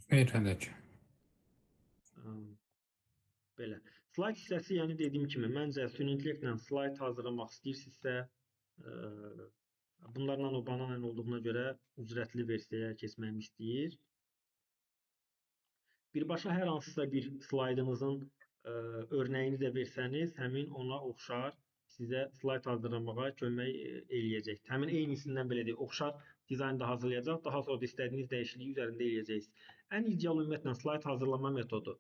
Xeyr, hələ ki. Belə. Slayd hissəsi, yəni dediyim kimi, məncə süni intellektlə slayd hazırlamaq istəyirsinizsə, bunlarla o banana olduğuna görə ücretli versiyaya keçməyimi istəyir. Birbaşa hər hansısa bir slaydınızın örnəyini də versəniz, həmin ona oxşar sizə slayd hazırlamağa kömək eləyəcək. Həmin eynisindən belə deyək, oxşar dizayn da hazırlayacaq, daha sonra da istədiyiniz dəyişikliyi üzərində eləyəcəksiniz. Ən ideal ümumiyyətlə slayd hazırlama metodu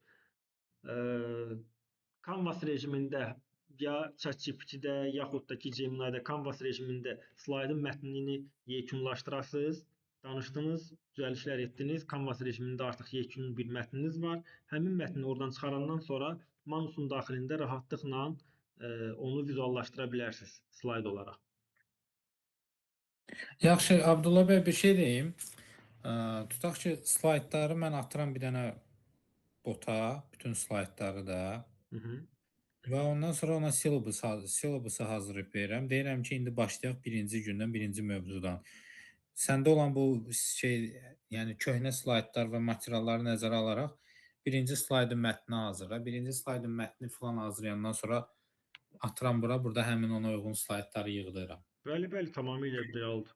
Canvas rejimində ya ChatGPT-də, yaxud da ki Gemini-də Canvas rejimində slaydın mətnini yekunlaşdırasınız, danışdınız, düzəlişlər etdiniz. Canvas rejimində artıq yekun bir mətniniz var. Həmin mətni oradan çıxarandan sonra Manusun daxilində rahatlıqla onu vizuallaşdıra bilərsiniz slayd olaraq. Yaxşı, Abdullah bəy, bir şey deyim. Tutaq ki, slaydları mən atıram bir dənə bota, bütün slaydları da. Və ondan sonra ona syllabus-ı hazırlayıb verirəm. Deyirəm ki, indi başlayaq birinci gündən, birinci mövzudan. Səndə olan bu şey, yəni köhnə slaydlar və materialları nəzərə alaraq birinci slaydın mətni hazırla. Birinci slaydın mətni filan hazırlayandan sonra atıram bura, burada həmin ona uyğun slaydları yığdırıram. Bəli, bəli, tamamilə realdır.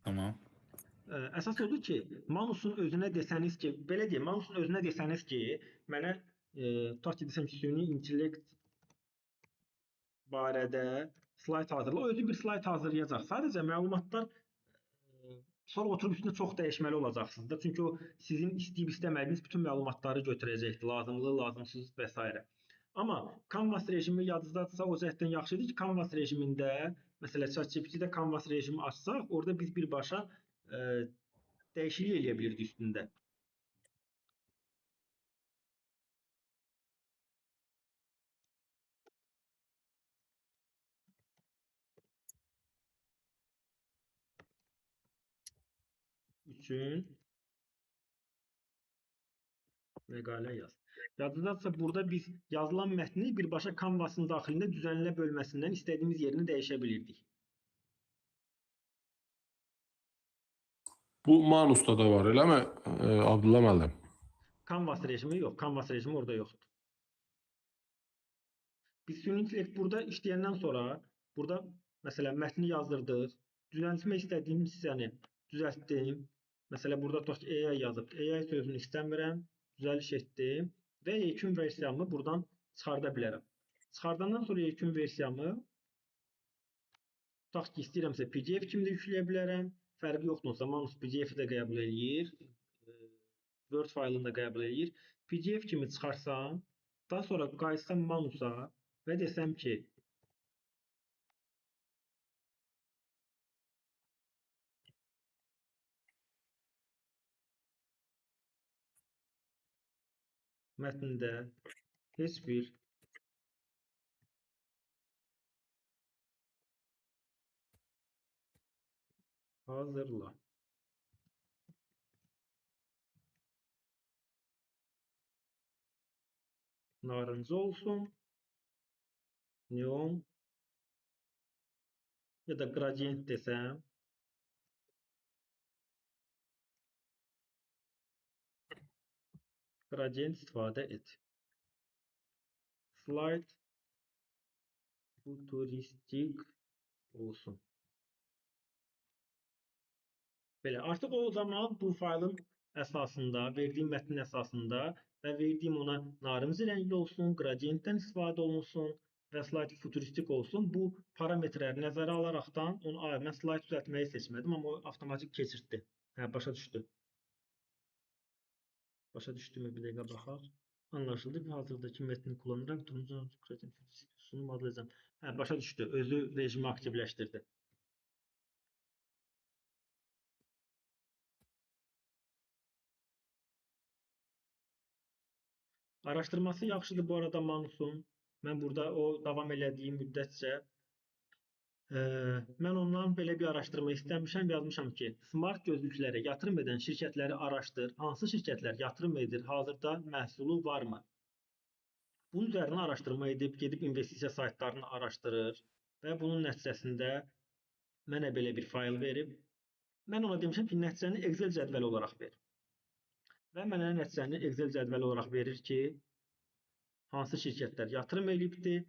Tamam. Əsas odur ki, Manusun özünə desəniz ki, belə deyim, Manusun özünə desəniz ki, mənə, tutaq ki, desəm ki, süni intellekt barədə slayd hazırla. O özü bir slayd hazırlayacaq. Sadəcə məlumatlar sonra oturub üstünə çox dəyişməli olacaqsınız da. Çünki o sizin istəyib istəmədiyiniz bütün məlumatları götürəcəkdir. Lazımlı, lazımsız və s. Amma Canvas rejimi yadınızdadırsa o cəhətdən yaxşıdır ki, Canvas rejimində, məsələn, ChatGPT-də Canvas rejimi açsaq, orada biz birbaşa dəyişiklik eləyə bilirdik üstündə. Üçün məqalə yaz. Yadınızdadırsa burada biz yazılan mətni birbaşa Canvas'ın daxilində düzənlə bölməsindən istədiyimiz yerini dəyişə bilirdik. Bu Manus'da da var, eləmi Abdullah müəllim? Canvas rejimi yox, Canvas rejimi orada yoxdur. Biz süni intellekt burada işləyəndən sonra burada məsələn mətni yazdırdıq, düzəltmək istədiyim hissəni düzəltdim. Məsələn burada tutaq ki, AI yazıb, AI sözünü istəmirəm, düzəliş etdim və yekun versiyamı buradan çıxarda bilərəm. Çıxardandan sonra yekun versiyamı tutaq ki, istəyirəmsə PDF kimi də yükləyə bilərəm. Fərqi yoxdur, Manus PDF-i də qəbul eləyir, Word faylını da qəbul eləyir. PDF kimi çıxarsam, daha sonra qayıtsam Manusa və desəm ki, Mətndə heç bir hazırla. Narıncı olsun, neon ya da gradient desəm. Gradient istifadə et. Slide futuristik olsun. Belə, artıq o zaman bu faylın əsasında, verdiyim mətnin əsasında və verdiyim ona narıncı rəngli olsun, gradientdən istifadə olunsun və slide futuristik olsun. Bu parametrləri nəzərə alaraqdan onu, mən slide düzəltməyi seçmədim, amma o avtomatik keçirtdi. Hə, başa düşdü. Başa düşdüyümə bir dəqiqə baxaq. Anlaşıldı. Bir hazırdakı mətni kullanaraq turuncu gradient futuristik sunum adlayacağım. Hə, başa düşdü. Özü rejimi aktivləşdirdi. Araşdırması yaxşıdır bu arada Manusun. Mən burada o davam elədiyim müddətcə mən ondan belə bir araşdırma istəmişəm, yazmışam ki, smart gözlüklərə yatırım edən şirkətləri araşdır. Hansı şirkətlər yatırım edir? Hazırda məhsulu varmı? Bunun üzərinə araşdırma edib, gedib investisiya saytlarını araşdırır və bunun nəticəsində mənə belə bir fayl verib. Mən ona demişəm ki, nəticəni Excel cədvəli olaraq ver. Və mənə nəticəni Excel cədvəli olaraq verir ki, hansı şirkətlər yatırım eləyibdir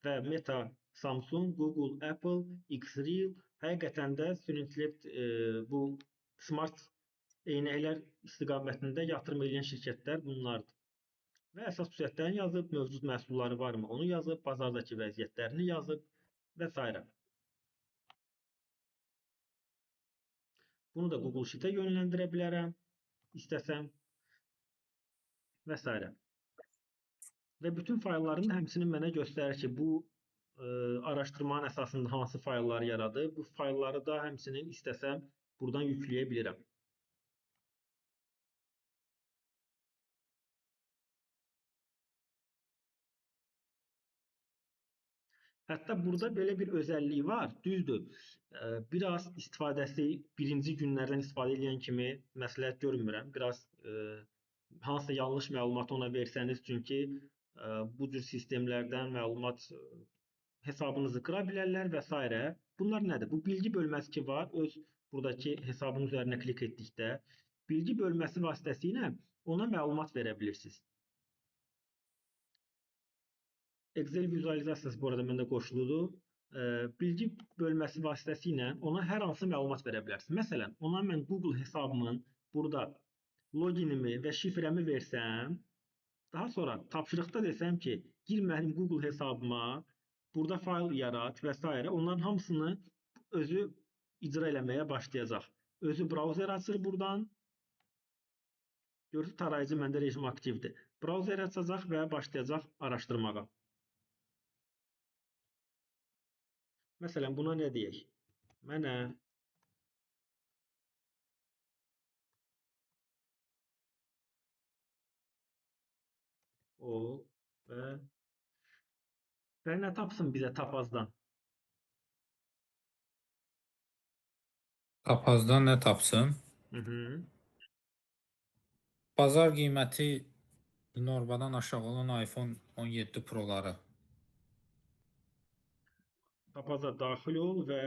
və Meta, Samsung, Google, Apple, Xreal həqiqətən də süni intellekt bu smart eynəklər istiqamətində yatırım eləyən şirkətlər bunlardır. Və əsas xüsusiyyətlərini yazıb, mövcud məhsulları varmı onu yazıb, bazardakı vəziyyətlərini yazıb və s. Bunu da Google Sheet-ə yönləndirə bilərəm, istəsəm və s. Və bütün faylların həmçinin mənə göstərir ki, bu araşdırmanın əsasında hansı faylları yaradır. Bu faylları da həmçinin istəsəm buradan yükləyə bilirəm. Hətta burada belə bir özəlliyi var. Düzdür. Biraz istifadəsi birinci günlərdən istifadə edən kimi məsləhət görmürəm. Biraz hansısa yanlış məlumatı ona versəniz, çünki bu cür sistemlərdən məlumat hesabınızı qıra bilərlər və s. Bunlar nədir? Bu bilgi bölməsi ki var, öz buradakı hesabın üzərinə klik etdikdə bilgi bölməsi vasitəsilə ona məlumat verə bilirsiniz. Excel vizualizasiyası bu arada məndə qoşuludur. Bilgi bölməsi vasitəsilə ona hər hansı məlumat verə bilərsiniz. Məsələn, ona mən Google hesabımın burada loginimi və şifrəmi versəm, daha sonra tapşırıqda desəm ki, gir mənim Google hesabıma, burada fayl yarat və s. Onların hamısını özü icra eləməyə başlayacaq. Özü browser açır buradan. Görürsünüz, tarayıcı məndə rejim aktivdir. Browser açacaq və başlayacaq araşdırmağa. Məsələn, buna nə deyək? Mənə ol və nə tapsın bizə tapazdan? Tapazdan nə tapsın? Hı-hı. Bazar qiyməti normadan aşağı olan iPhone 17 Pro'ları. Tapaza daxil ol və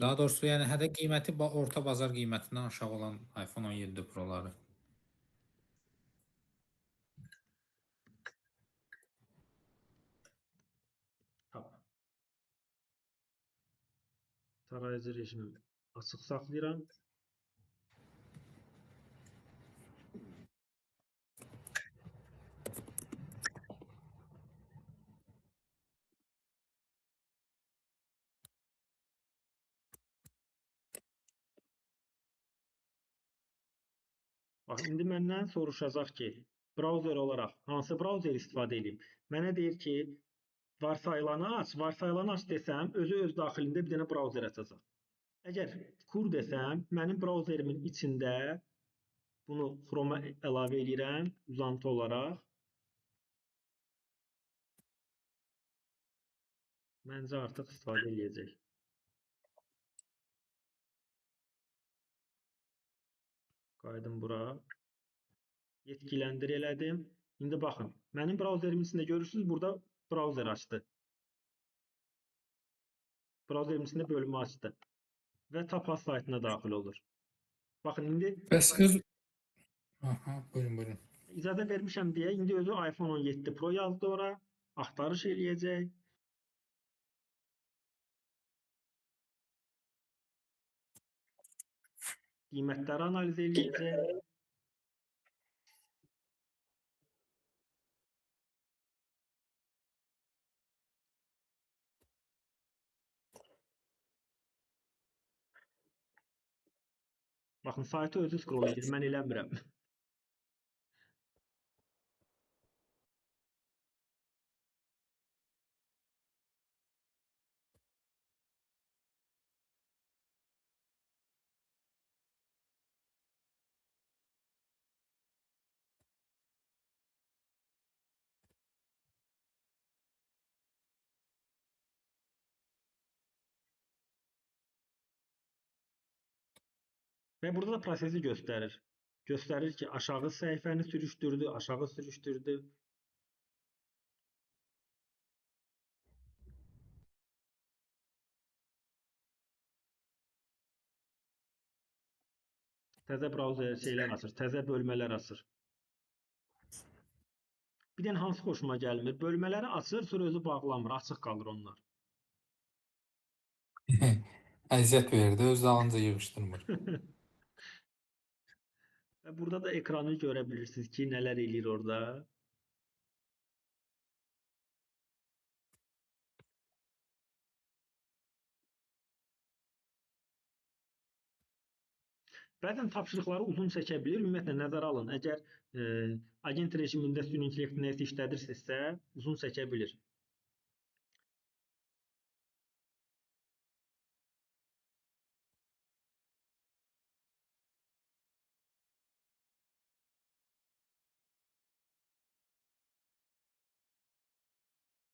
daha doğrusu, yəni hədə qiyməti orta bazar qiymətindən aşağı olan iPhone 17 Pro'ları. Tap. Tarayıcı rejimi açıq saxlayıram. Bax, indi məndən soruşacaq ki, browser olaraq hansı browser istifadə edeyim? Mənə deyir ki, varsayılanı aç. Varsayılanı aç desəm, özü öz daxilində bir dənə browser açacaq. Əgər kur desəm, mənim browserimin içində Bunu Chrome-a əlavə eləyirəm uzantı olaraq. Məncə artıq istifadə eləyəcək. Qayıdım bura. Yetkiləndir elədim. İndi baxın, mənim brauzerimin içində görürsünüz, burada brauzer açdı. Brauzerimin içində bölümü açdı. Və Tapas saytına daxil olur. Baxın, indi Bəs öz Aha, buyurun, buyurun. İcazə vermişəm deyə indi özü iPhone 17 Pro yazdı ora. Axtarış eləyəcək. Qiymətləri analiz eləyəcək. Baxın, saytı özü scroll edir, mən eləmirəm. Və burada da prosesi göstərir. Göstərir ki, aşağı səhifəni sürüşdürdü, aşağı sürüşdürdü. Təzə brauzer şeylər açır, təzə bölmələr açır. Bir dənə hansı xoşuma gəlmir? Bölmələri açır, sonra özü bağlanmır, açıq qalır onlar. Əziyyət verir, öz dalınca yığışdırmır. Və burada da ekranı görə bilirsiniz ki, nələr eləyir orada. Bəzən tapşırıqları uzun çəkə bilir. Ümumiyyətlə, nəzərə alın. Əgər agent rejimində süni intellekti nəyisə işlədirsinizsə, uzun çəkə bilir.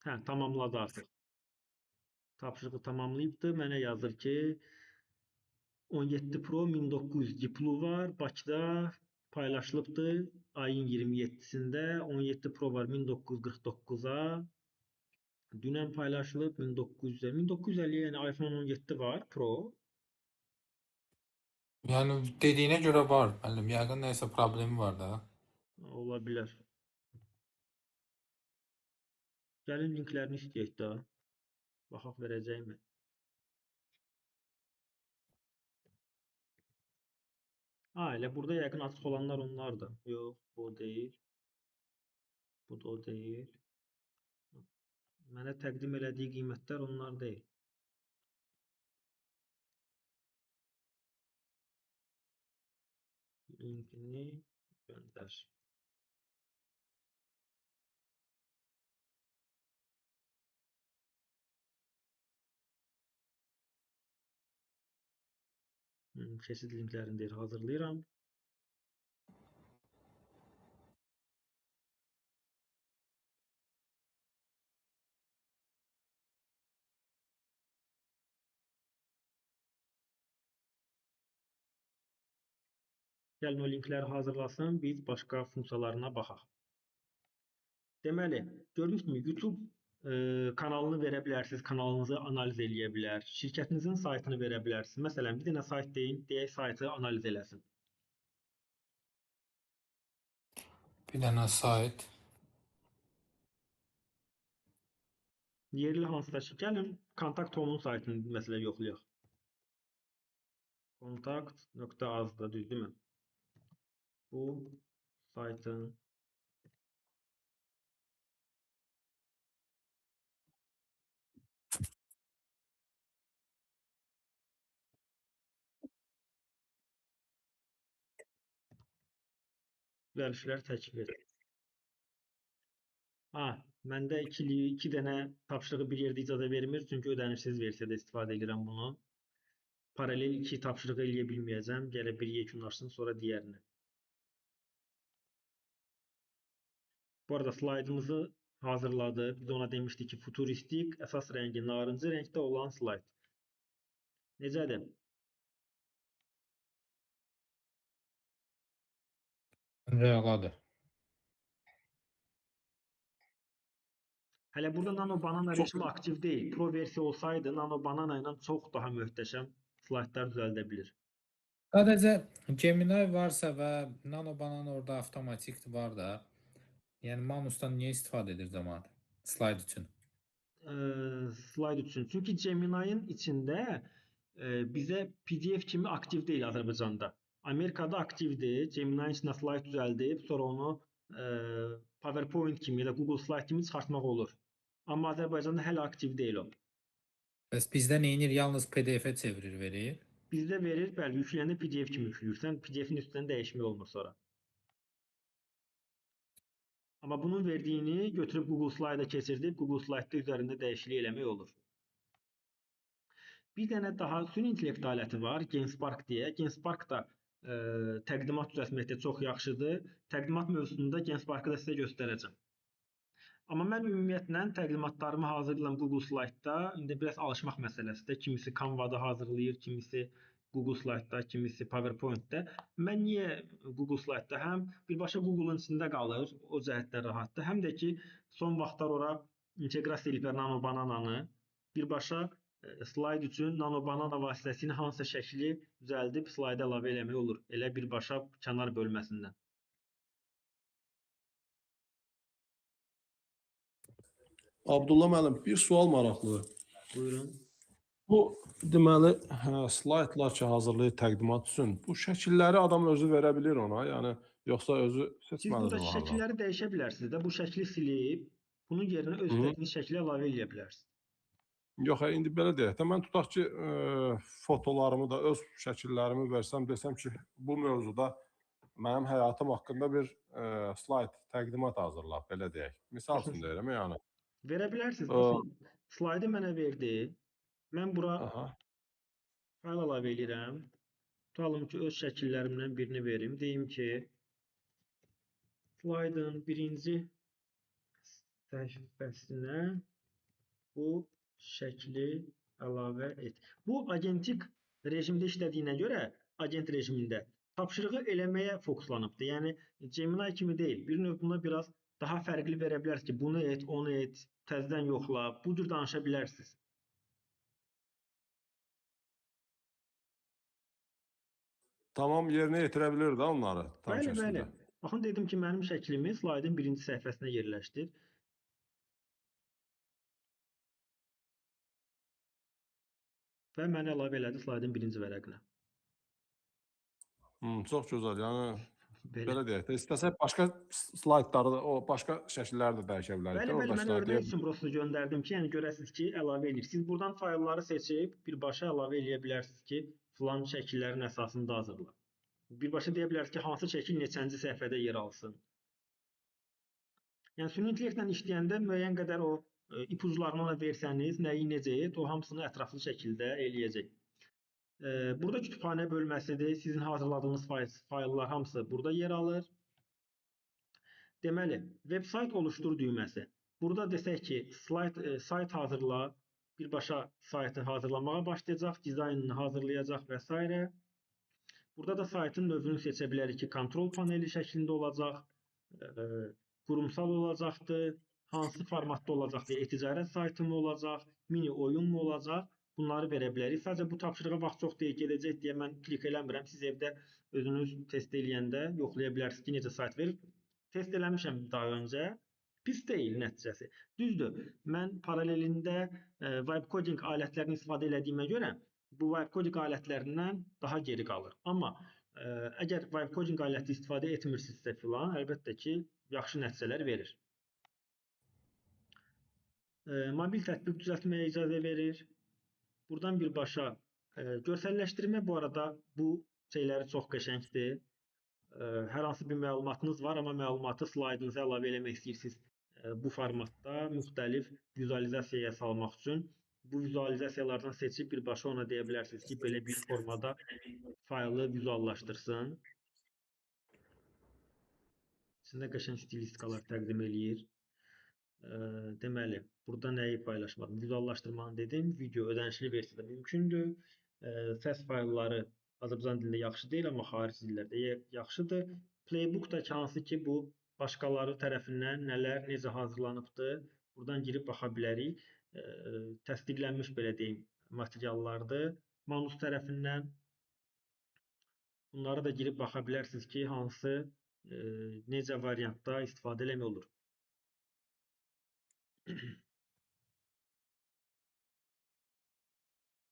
Hə, tamamladı artıq. Tapşırığı tamamlayıbdır. Mənə yazır ki, 17 Pro 1900 Giplu var. Bakıda paylaşılıbdır. Ayın 27-sində 17 Pro var 1949-a. Dünən paylaşılıb 1900-ə. 1950-yə, yəni iPhone 17 var Pro. Yəni dediyinə görə var, müəllim. Yəqin nəyisə problemi var da. Ola bilər. Gəlin linklərini istəyək də. Baxaq verəcəkmi? Ha, elə burada yəqin açıq olanlar onlardır. Yox, bu o deyil. Bu da o deyil. Mənə təqdim elədiyi qiymətlər onlar deyil. Linkini göndər. Keçid linklərini deyir, hazırlayıram. Gəlin o linkləri hazırlasın, biz başqa funksiyalarına baxaq. Deməli, gördüyünüz kimi YouTube kanalını verə bilərsiniz, kanalınızı analiz eləyə bilər, şirkətinizin saytını verə bilərsiniz. Məsələn, bir dənə sayt deyin, deyək saytı analiz eləsin. Bir dənə sayt. Yerli hansısa şey. Gəlin, Kontakt.com-un saytını məsələ yoxlayaq. Kontakt.az-da, düz değil mi? Bu saytın düzəlişlər təklif et. Ha, məndə iki dənə tapşırığı bir yerdə icazə vermir, çünki ödənişsiz versiyada istifadə edirəm bunu. Paralel iki tapşırığı eləyə bilməyəcəm. Gərək biri yekunlaşsın, sonra digərini. Bu arada slaydımızı hazırladı. Biz ona demişdik ki, futuristik, əsas rəngi narıncı rəngdə olan slayd. Necədir? Məncə əladır. Hələ burada Nano Banana rejimi aktiv deyil. Pro versiya olsaydı Nano Banana ilə çox daha möhtəşəm slaydlar düzəldə bilir. Sadəcə Gemini varsa və Nano Banana orada avtomatik var da. Yəni Manusdan niyə istifadə edir cəmaət? Slayd üçün. Slayd üçün. Çünki Gemini-nin içində bizə PDF kimi aktiv deyil Azərbaycanda. Amerikada aktivdir. Gemini-nin içində slayd düzəldib, sonra onu PowerPoint kimi ya da Google Slide kimi çıxartmaq olur. Amma Azərbaycanda hələ aktiv deyil o. Bəs bizdə nə edir? Yalnız PDF-ə çevirir, verir. Bizdə verir, bəli, yükləyəndə PDF kimi yükləyirsən, PDF-in üstündən dəyişmək olmur sonra. Amma bunun verdiyini götürüb Google Slide-a keçirdib, Google Slide-da üzərində dəyişiklik eləmək olur. Bir dənə daha süni intellekt aləti var, Genspark deyə. Genspark da təqdimat düzəltməkdə çox yaxşıdır. Təqdimat mövzusunda Gensparkı da sizə göstərəcəm. Amma mən ümumiyyətlə təqdimatlarımı hazırlayıram Google Slide-da. İndi biraz alışmaq məsələsidir. Kimisi Canva-da hazırlayır, kimisi Google Slide-da, kimisi PowerPoint-də. Mən niyə Google Slide-da həm birbaşa Google-un içində qalır, o cəhətdən rahatdır, həm də ki, son vaxtlar ora inteqrasiya ediblər Nano Banana-nı. Birbaşa slide üçün Nano Banana vasitəsilə hansısa şəkli düzəldib slayda əlavə eləmək olur. Elə birbaşa kənar bölməsindən. Abdullah müəllim, bir sual maraqlıdır. Buyurun. Bu deməli, slaydlar ki hazırlayır təqdimat üçün. Bu şəkilləri adam özü verə bilir ona, yəni yoxsa özü Siz seçməlidir burada onlardan? şəkilləri dəyişə bilərsiniz də. Bu şəkli silib bunun yerinə öz istədiyiniz şəkli əlavə eləyə bilərsiniz. Yox, indi belə deyək də, mən tutaq ki, fotolarımı da, öz şəkillərimi versəm, desəm ki, bu mövzuda mənim həyatım haqqında bir slayd, təqdimat hazırla, belə deyək. Misal üçün deyirəm, yəni. Verə bilərsiniz. Baxın, slaydı mənə verdi. Mən bura fayl əlavə eləyirəm. Tutalım ki, öz şəkillərimdən birini verim. Deyim ki, slaydın birinci səhifəsinə bu şəkli əlavə et. Bu, agentik rejimdə işlədiyinə görə, agent rejimində tapşırığı eləməyə fokuslanıbdır. Yəni, Gemini kimi deyil. Bir növ buna biraz daha fərqli verə bilərsiniz ki, bunu et, onu et, təzədən yoxla, bu cür danışa bilərsiniz. Tamam, yerinə yetirə bilir də onları. Tam Bəli, bəli. şəkildə. Baxın, dedim ki, mənim şəklimi slaydın birinci səhifəsinə yerləşdir. Və məni əlavə elədi slaydın birinci vərəqinə. Çox gözəl. Yəni, Belə. belə deyək də, istəsək başqa slaydları da, o başqa şəkilləri də dəyişə bilərik. Bəli, də, bəli, mən oradakılar örnək deyə üçün prosta göndərdim ki, yəni görəsiniz ki, əlavə eləyir. Siz buradan faylları seçib birbaşa əlavə eləyə bilərsiniz ki, filan şəkillərin əsasında hazırla. Birbaşa deyə bilərsiniz ki, hansı şəkil neçənci səhifədə yer alsın. Yəni süni intellektlə işləyəndə müəyyən qədər o ipuclarını ona versəniz, nəyi necə et, o hamısını ətraflı şəkildə eləyəcək. Burada kütüphanə bölməsidir. Sizin hazırladığınız fayllar hamısı burada yer alır. Deməli, web-sayt oluştur düyməsi. Burada desək ki, sayt hazırla, birbaşa saytı hazırlamağa başlayacaq, dizaynını hazırlayacaq və s. Burada da saytın növünü seçə bilərik ki, kontrol paneli şəklində olacaq, qurumsal olacaqdır, hansı formatda olacaq deyə, e-ticarət saytı mı olacaq, mini oyun mu olacaq, bunları verə bilərik. Sadəcə bu tapşırığa vaxt çox deyil, gedəcək deyə mən klik eləmirəm. Siz evdə özünüz test eləyəndə yoxlaya bilərsiniz ki, necə sayt verir. Test eləmişəm daha öncə. Pis deyil nəticəsi. Düzdür, mən paralelində vibe coding alətlərini istifadə elədiyimə görə bu vibe coding alətlərindən daha geri qalır. Amma əgər vibe coding aləti istifadə etmirsinizsə filan, əlbəttə ki, yaxşı nəticələr verir. Mobil tətbiq düzəltməyə icazə verir. Buradan birbaşa görsəlləşdirmə bu arada bu şeyləri çox qəşəngdir. Hər hansı bir məlumatınız var, amma məlumatı slaydınıza əlavə eləmək istəyirsiniz bu formatda müxtəlif vizualizasiyaya salmaq üçün bu vizualizasiyalardan seçib birbaşa ona deyə bilərsiniz ki, belə bir formada faylı vizuallaşdırsın. İçində qəşəng stilistikalar təqdim eləyir. Deməli, burada nəyi paylaşmadım? Vizuallaşdırmanı dedim. Video ödənişli versiyada mümkündür. Səs faylları Azərbaycan dilində yaxşı deyil, amma xarici dillərdə yaxşıdır. Playbook da ki, hansı ki, bu başqaları tərəfindən nələr, necə hazırlanıbdır. Buradan girib baxa bilərik. Təsdiqlənmiş, belə deyim, materiallardır. Manus tərəfindən bunlara da girib baxa bilərsiniz ki, hansı, necə variantda istifadə eləmək olur.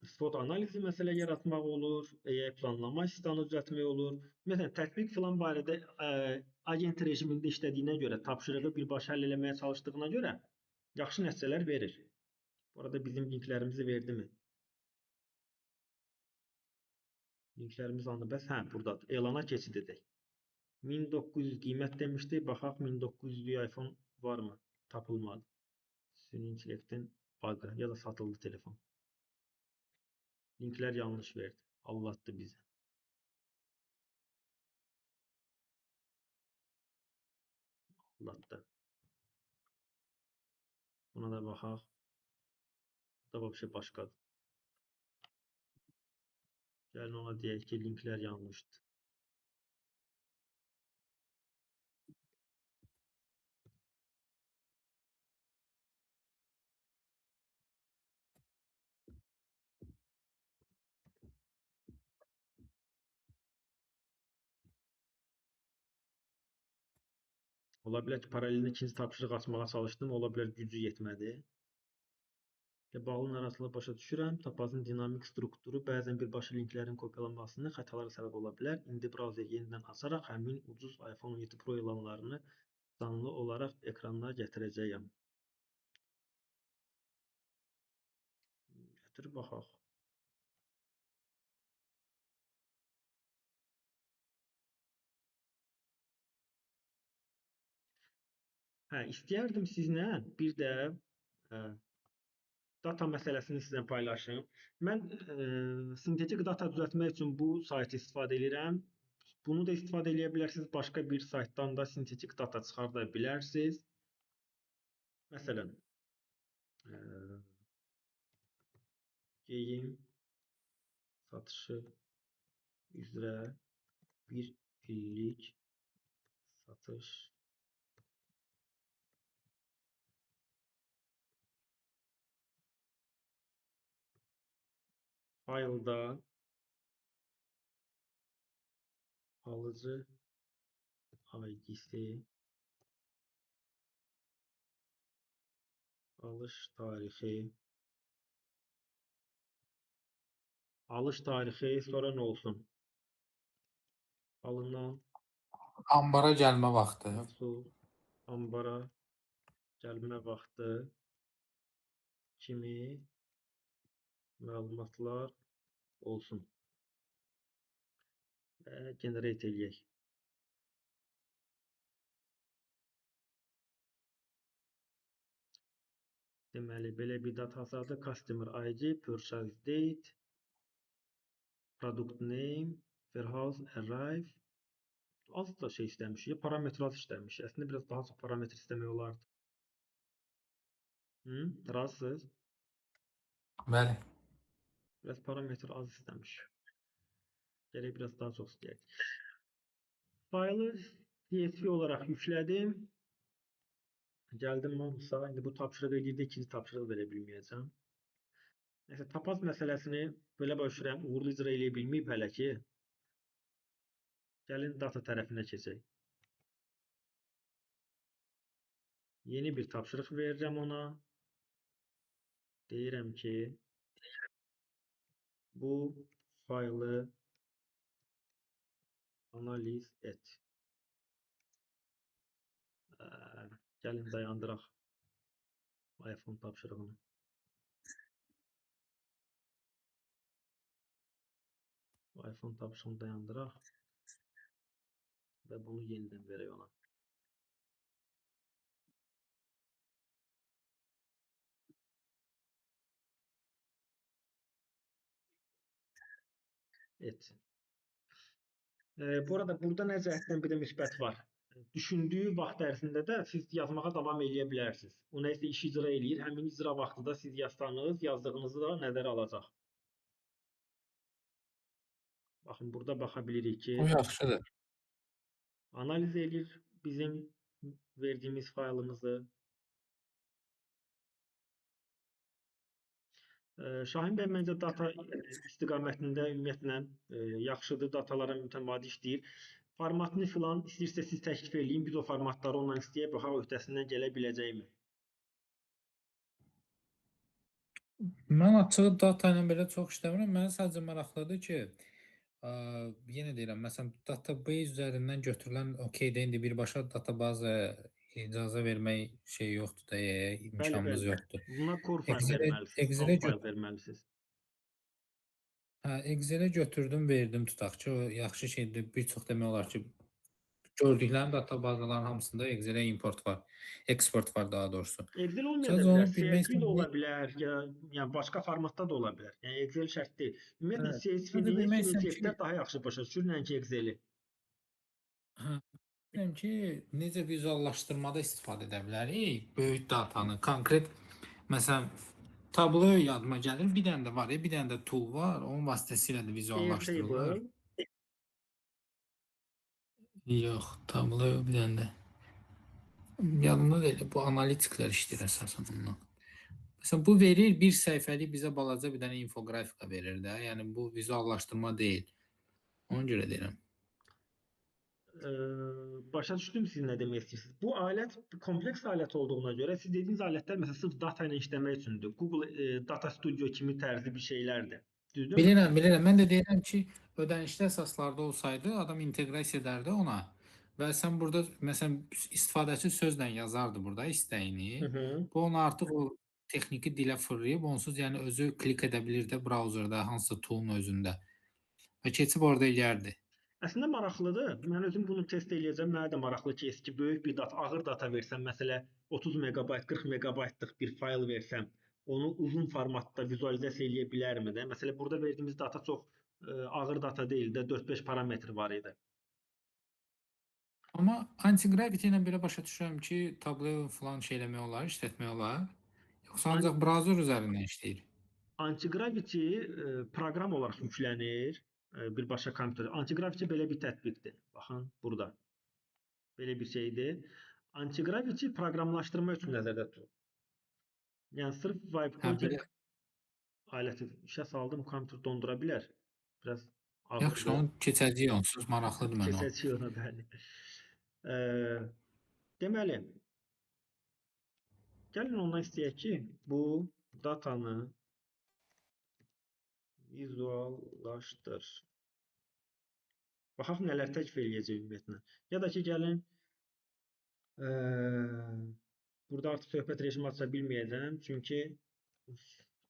SWOT analizi məsələ yaratmaq olur, AI planlama asistanı düzəltmək olur. Məsələn, tətbiq filan barədə agent rejimində işlədiyinə görə, tapşırığı birbaşa həll eləməyə çalışdığına görə yaxşı nəticələr verir. Bu arada bizim linklərimizi verdimi? Linklərimiz anı bəs, hə, buradadır. Elana keçid edək. 1900 qiymət demişdi. Baxaq, 1900-lük iPhone varmı? Tapılmadı. Süni intellektin bug'ı ya da satıldı telefon. Linklər yanlış verdi. Aldatdı bizi. Aldatdı. Buna da baxaq. Bu da bir başqadır. Gəlin ona deyək ki, linklər yanlışdır. Ola bilər ki, paralelində ikinci tapşırıq açmağa çalışdım. Ola bilər gücü yetmədi. Bağlı narahatlığı başa düşürəm. Topazın dinamik strukturu bəzən birbaşa linklərin kopyalanmasını xətalara səbəb ola bilər. İndi brauzer yenidən açaraq həmin ucuz iPhone 17 Pro elanlarını canlı olaraq ekrana gətirəcəyəm. Gətir baxaq. Hə, istəyərdim sizinlə bir də data məsələsini sizlə paylaşım. Mən sintetik data düzəltmək üçün bu saytı istifadə edirəm. Bunu da istifadə edə bilərsiniz. Başqa bir saytdan da sintetik data çıxarda bilərsiniz. Məsələn, geyim satışı üzrə bir illik satış faylda alıcı ID'si, alış tarixi, sonra nə olsun? Alınan ambara gəlmə vaxtı, ambara gəlmə vaxtı kimi məlumatlar olsun. Və generate eləyək. Deməli, belə bir data hazırladı. Customer ID, purchase date, product name, warehouse arrive. Az da şey istəmişik, parametr az istəmişik. Əslində, biraz daha çox parametr istəmək olardı. Razısınız? Bəli. Biraz parametr az istəmiş. Gərək biraz daha çox istəyərdik. Faylı CSV olaraq yüklədim. Gəldim Manusa. İndi bu tapşırıq eləyirdi. İkinci tapşırığı verə bilməyəcəm. Nəsə, Topaz məsələsini belə başlayıram. Uğurlu icra eləyə bilməyib hələ ki. Gəlin data tərəfinə keçək. Yeni bir tapşırıq verirəm ona. Deyirəm ki, bu faylı analiz et. Gəlin dayandıraq iPhone tapşırığını. iPhone tapşırığını dayandıraq və bunu yenidən verək ona. Et. Bu arada burada nə cəhətdən bir də müsbət var. Düşündüyü vaxt ərzində də siz yazmağa davam eləyə bilərsiniz. O nəsə iş icra eləyir, həmin icra vaxtı da siz yazsanız, yazdığınızı da nəzərə alacaq. Baxın, burada baxa bilirik ki, O yaxşıdır. Analiz eləyir bizim verdiyimiz faylımızı. Şahin bəy məncə data istiqamətində ümumiyyətlə yaxşıdır, datalara mütəmadi işləyir. Formatını filan istəyirsə siz təklif eləyin, biz o formatları ondan istəyək, baxaq öhdəsindən gələ biləcəkmi? Mən açığı data ilə belə çox işləmirəm. Mənə sadəcə maraqlıdır ki, yenə deyirəm, məsələn, database üzərindən götürülən okeydə indi birbaşa databazaya icazə vermək şey yoxdur da, imkanımız bəli. yoxdur. Buna core fayl verməlisiniz, Excel-ə fayl verməlisiniz. Hə, Excel-ə götürdüm, verdim tutaq ki, o yaxşı şeydir. Bir çox demək olar ki, gördüklərim databazaların hamısında Excel-ə import var, eksport var daha doğrusu. Excel olmaya Sadəcə da onu bilər, bilmək CSV də istəyirəm. ola bilər, ya, yəni başqa formatda da ola bilər. Yəni Excel şərt deyil. Ümumiyyətlə Hə, sadəcə CSV-ni bilmək istəyirəm ki, intellektlər daha yaxşı başa düşür, nəinki Excel-i. Hə, bilirəm ki, necə vizuallaşdırmada istifadə edə bilərik böyük datanı, konkret məsələn Tableau yadıma gəlir. Bir dənə də var, bir dənə də tool var. Onun vasitəsilə də vizuallaşdırılır. Airtable. Yox, Tableau bir dənə də. Yadımda deyil. Bu analitiklər işləyir əsasən onunla. Məsələn, bu verir bir səhifəlik bizə balaca bir dənə infoqrafika verir də. Yəni bu vizuallaşdırma deyil. Ona görə deyirəm. Başa düşdüm siz nə demək istəyirsiniz. Bu alət kompleks alət olduğuna görə siz dediyiniz alətlər məsələn sırf data ilə işləmək üçündür. Google Data Studio kimi tərzi bir şeylərdir. Düzdürmü? Bilirəm, bilirəm. Mən də deyirəm ki, ödənişli əsaslarda olsaydı adam inteqrasiya edərdi ona və sən burada məsələn istifadəçi sözlə yazardı burada istəyini. Hı -hı. Bu onu artıq o texniki dilə fırlayıb onsuz yəni özü klik edə bilir də brauzerdə hansısa tool'un özündə və keçib orada eləyərdi. Əslində maraqlıdır. Mən özüm bunu test eləyəcəm. Mənə də maraqlı ki, eski böyük bir data, ağır data versəm, məsələ 30 meqabayt, 40 meqabaytlıq bir fayl versəm, onu uzun formatda vizualizasiya eləyə bilərmi də? Məsələ burada verdiyimiz data çox ağır data deyil də, 4-5 parametr var idi. Amma anti-gravity ilə belə başa düşürəm ki, Tableau falan şey eləmək olar, işlətmək olar. Yoxsa ancaq browser üzərindən işləyir. Anti-gravity proqram olaraq yüklənir birbaşa kompüterə. Anti-gravity belə bir tətbiqdir. Baxın burada. Belə bir şeydir. Anti-gravity proqramlaşdırma üçün nəzərdə tutulur. Yəni sırf vibe coding aləti işə saldım, kompüter dondura bilər. Biraz ağırdır. Yaxşı, onu keçəcəyik onsuz, maraqlıdır mənə o. Keçəcəyik ona, bəli. Deməli, gəlin ondan istəyək ki, bu datanı vizuallaşdır. Baxaq nələr təklif eləyəcək ümumiyyətlə. Ya da ki, gəlin burada artıq söhbət rejimi aça bilməyəcəm, çünki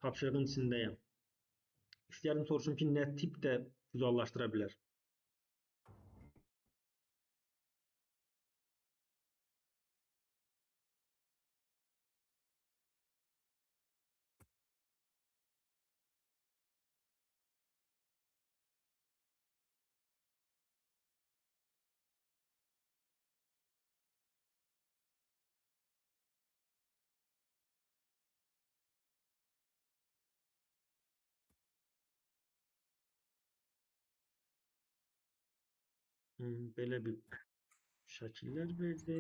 tapşırığın içindəyəm. İstəyərdim soruşum ki, nə tipdə vizuallaşdıra bilər? Belə bir şəkillər verdi.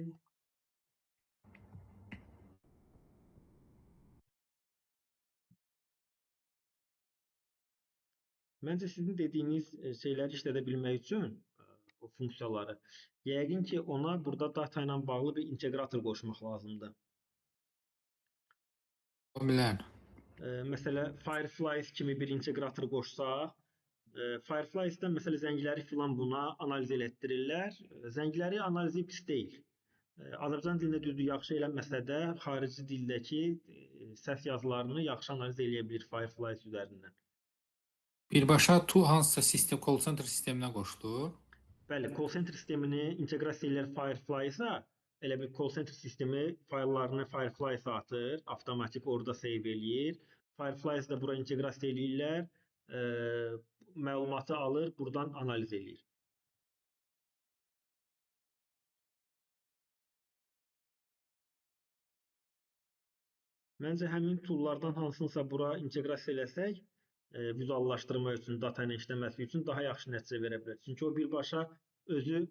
Məncə sizin dediyiniz şeyləri işlədə bilmək üçün o funksiyaları, yəqin ki, ona burada data ilə bağlı bir inteqrator qoşmaq lazımdır. Ola bilər. Məsələ Fireflies kimi bir inteqrator qoşsaq, Fireflies-dən məsələ zəngləri filan buna analiz elətdirirlər. Zəngləri analizi pis deyil. Azərbaycan dilində düzdür, yaxşı eləməsə də xarici dildəki səs yazılarını yaxşı analiz eləyə bilir Fireflies üzərindən. Birbaşa hansısa sistem, call center sisteminə qoşulur. Bəli, call center sistemini inteqrasiya eləyir Fireflies-a. Elə bir call center sistemi fayllarını Fireflies-a atır, avtomatik orada save eləyir. Fireflies də bura inteqrasiya eləyirlər. Məlumatı alır, buradan analiz eləyir. Məncə həmin toollardan hansınsa bura inteqrasiya eləsək, vizuallaşdırma üçün, data ilə işləməsi üçün daha yaxşı nəticə verə bilər. Çünki o birbaşa özü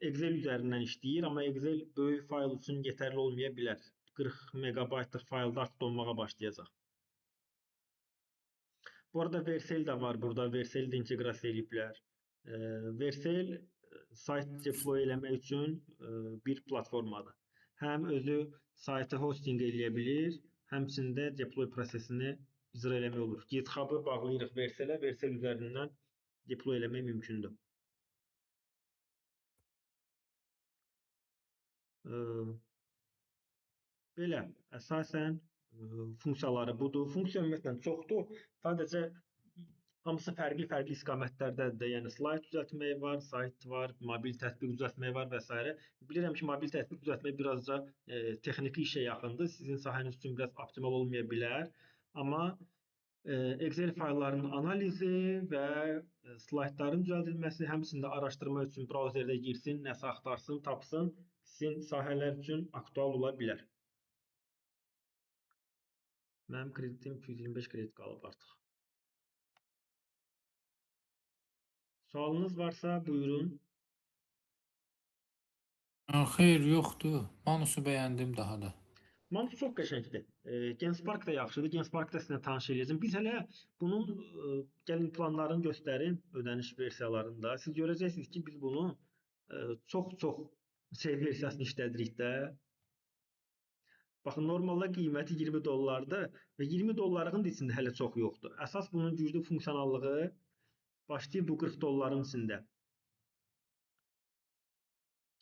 Excel üzərindən işləyir, amma Excel böyük fayl üçün yetərli olmaya bilər. 40 megabaytlıq faylda artıq donmağa başlayacaq. Bu arada Vercel də var burada. Vercel də inteqrasiya eləyiblər. Vercel sayt deploy eləmək üçün bir platformadır. Həm özü saytı hosting eləyə bilir, həmçinin də deploy prosesini icra eləmək olur. GitHub-ı bağlayırıq Vercelə, Vercel üzərindən deploy eləmək mümkündür. Belə, əsasən funksiyaları budur. Funksiya ümumiyyətlə çoxdur. Sadəcə hamısı fərqli-fərqli istiqamətlərdədir də. Yəni slayd düzəltmək var, sayt var, mobil tətbiq düzəltmək var və s. Bilirəm ki, mobil tətbiq düzəltmək birazca texniki işə yaxındır. Sizin sahəniz üçün biraz optimal olmaya bilər. Amma Excel fayllarının analizi və slaydların düzəldilməsi, həmçinin də araşdırma üçün brauzerdə girsin, nəsə axtarsın, tapsın, sizin sahələr üçün aktual ola bilər. Mənim kreditim 225 kredit qalıb artıq. Sualınız varsa buyurun. Xeyr, yoxdur. Manusu bəyəndim daha da. Manus çox qəşəngdir. Genspark da yaxşıdır. Genspark da sizinlə tanış eləyəcəm. Biz hələ bunun gəlin planlarını göstərim ödəniş versiyalarında. Siz görəcəksiniz ki, biz bunu çox-çox şey versiyasını işlədirik də. Baxın, normalda qiyməti 20 dollardır və 20 dollarlığın da içində hələ çox yoxdur. Əsas bunun güclü funksionallığı başlayır bu 40 dolların içində.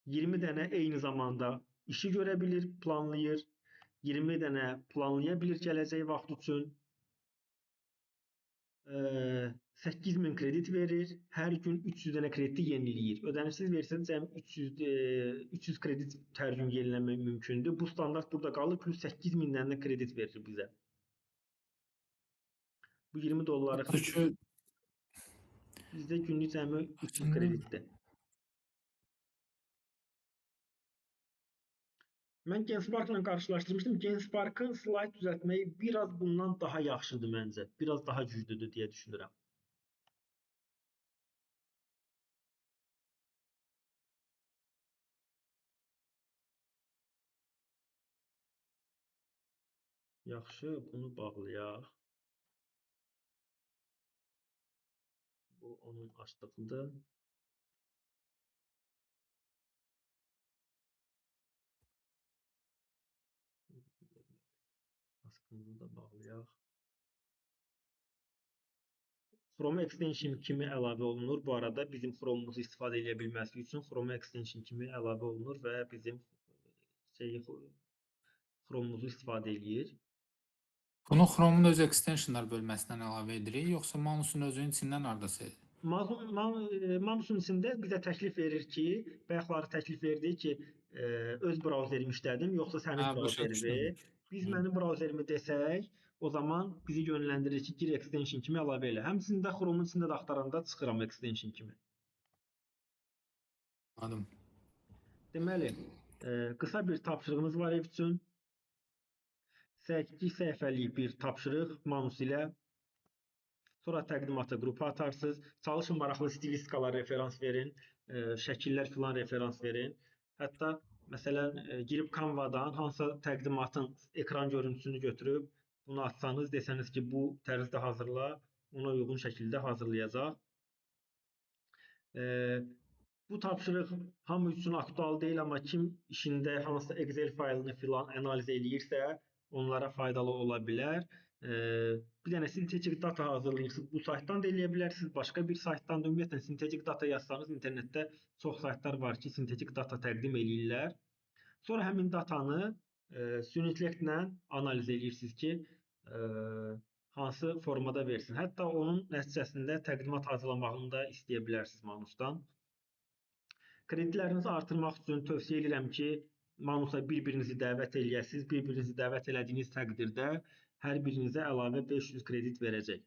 20 dənə eyni zamanda işi görə bilir, planlayır. 20 dənə planlaya bilir gələcək vaxt üçün. 8000 kredit verir. Hər gün 300 dənə krediti yeniləyir. Ödənişsiz versiyada cəmi 300 kredit hər gün yeniləmək mümkündür. Bu standart burada qalır. Plus 8000 dənə kredit verir bizə. Bu 20 dolları bizdə günlük cəmi 300 kreditdir. Mən Gensparkla qarşılaşdırmışdım. Gensparkın slayd düzəltməyi biraz bundan daha yaxşıdır məncə. Biraz daha güclüdür deyə düşünürəm. Yaxşı, bunu bağlayaq. Bu onun açdığıdır. Maskımızı da bağlayaq. Chrome extension kimi əlavə olunur. Bu arada bizim Chrome'umuzu istifadə edə bilməsi üçün Chrome extension kimi əlavə olunur və bizim Chrome'umuzu istifadə eləyir. Bunu Chrome'un öz extensionlar bölməsindən əlavə edirik, yoxsa Manusun özünün içindən hardasa? Manusun içində bizə təklif verir ki, bayaqları təklif verdi ki, öz brauzerimi işlədim, yoxsa sənin brauzerimi. Biz mənim brauzerimi desək, o zaman bizi yönləndirir ki, gir extension kimi əlavə elə. Həmçinin də Chrome'un içində də axtaranda çıxıram extension kimi. Anladım. Deməli, qısa bir tapşırığımız var ev üçün. 8 səhifəlik bir tapşırıq Manus ilə. Sonra təqdimatı qrupa atarsınız. Çalışın maraqlı stilistikalar referans verin, şəkillər filan referans verin. Hətta məsələn, girib Canva-dan hansısa təqdimatın ekran görüntüsünü götürüb bunu atsanız, desəniz ki, bu tərzdə hazırla, ona uyğun şəkildə hazırlayacaq. Bu tapşırıq hamı üçün aktual deyil, amma kim işində hansısa Excel faylını filan analiz eləyirsə, onlara faydalı ola bilər. Bir dənə sintetik data hazırlayırsınız. Bu saytdan da eləyə bilərsiniz, başqa bir saytdan da. Ümumiyyətlə, sintetik data yazsanız, internetdə çox saytlar var ki, sintetik data təqdim eləyirlər. Sonra həmin datanı süni intellektlə analiz eləyirsiniz ki, hansı formada versin. Hətta onun nəticəsində təqdimat hazırlamağını da istəyə bilərsiniz Manusdan. Kreditlərinizi artırmaq üçün tövsiyə edirəm ki, Manusa bir-birinizi dəvət eləyəsiniz. Bir-birinizi dəvət elədiyiniz təqdirdə hər birinizə əlavə 500 kredit verəcək.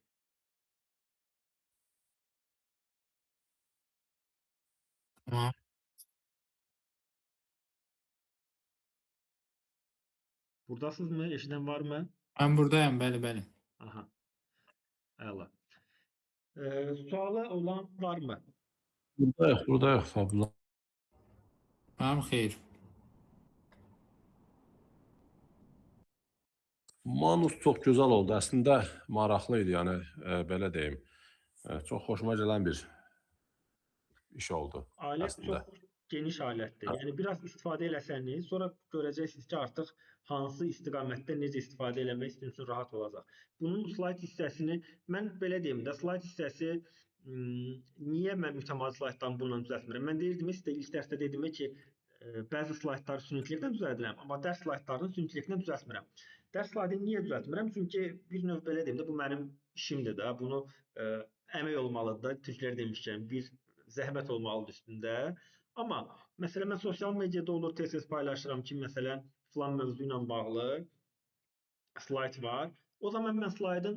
Tamam. Buradasınızmı? Eşidən varmı? Mən buradayam, bəli, bəli. Aha. Əla. Sualı olan varmı? Buradayıq, buradayıq Abdullah. Mənim xeyir. Manus çox gözəl oldu. Əslində maraqlı idi, yəni belə deyim. Çox xoşuma gələn bir iş oldu Alət əslində. çox geniş alətdir. Yəni biraz istifadə eləsəniz, sonra görəcəksiniz ki, artıq hansı istiqamətdə necə istifadə eləmək sizin üçün rahat olacaq. Bunun slayd hissəsini mən belə deyim də, slayd hissəsi niyə mən mütəmadi slayddan bununla düzəltmirəm? Mən deyirdim sizə ilk dərsdə dedim ki, bəzi slaydları süni intellektlə düzəldirəm, amma dərs slaydlarını süni intellektlə düzəltmirəm. Dərs slaydını niyə düzəltmirəm? Çünki bir növ belə deyim də, bu mənim işimdir də. Bunu əmək olmalıdır da, türklər demişkən, bir zəhmət olmalıdır üstündə. Amma məsələn mən sosial mediada olur, tez-tez paylaşıram ki, məsələn filan mövzu ilə bağlı slayd var. O zaman mən slaydın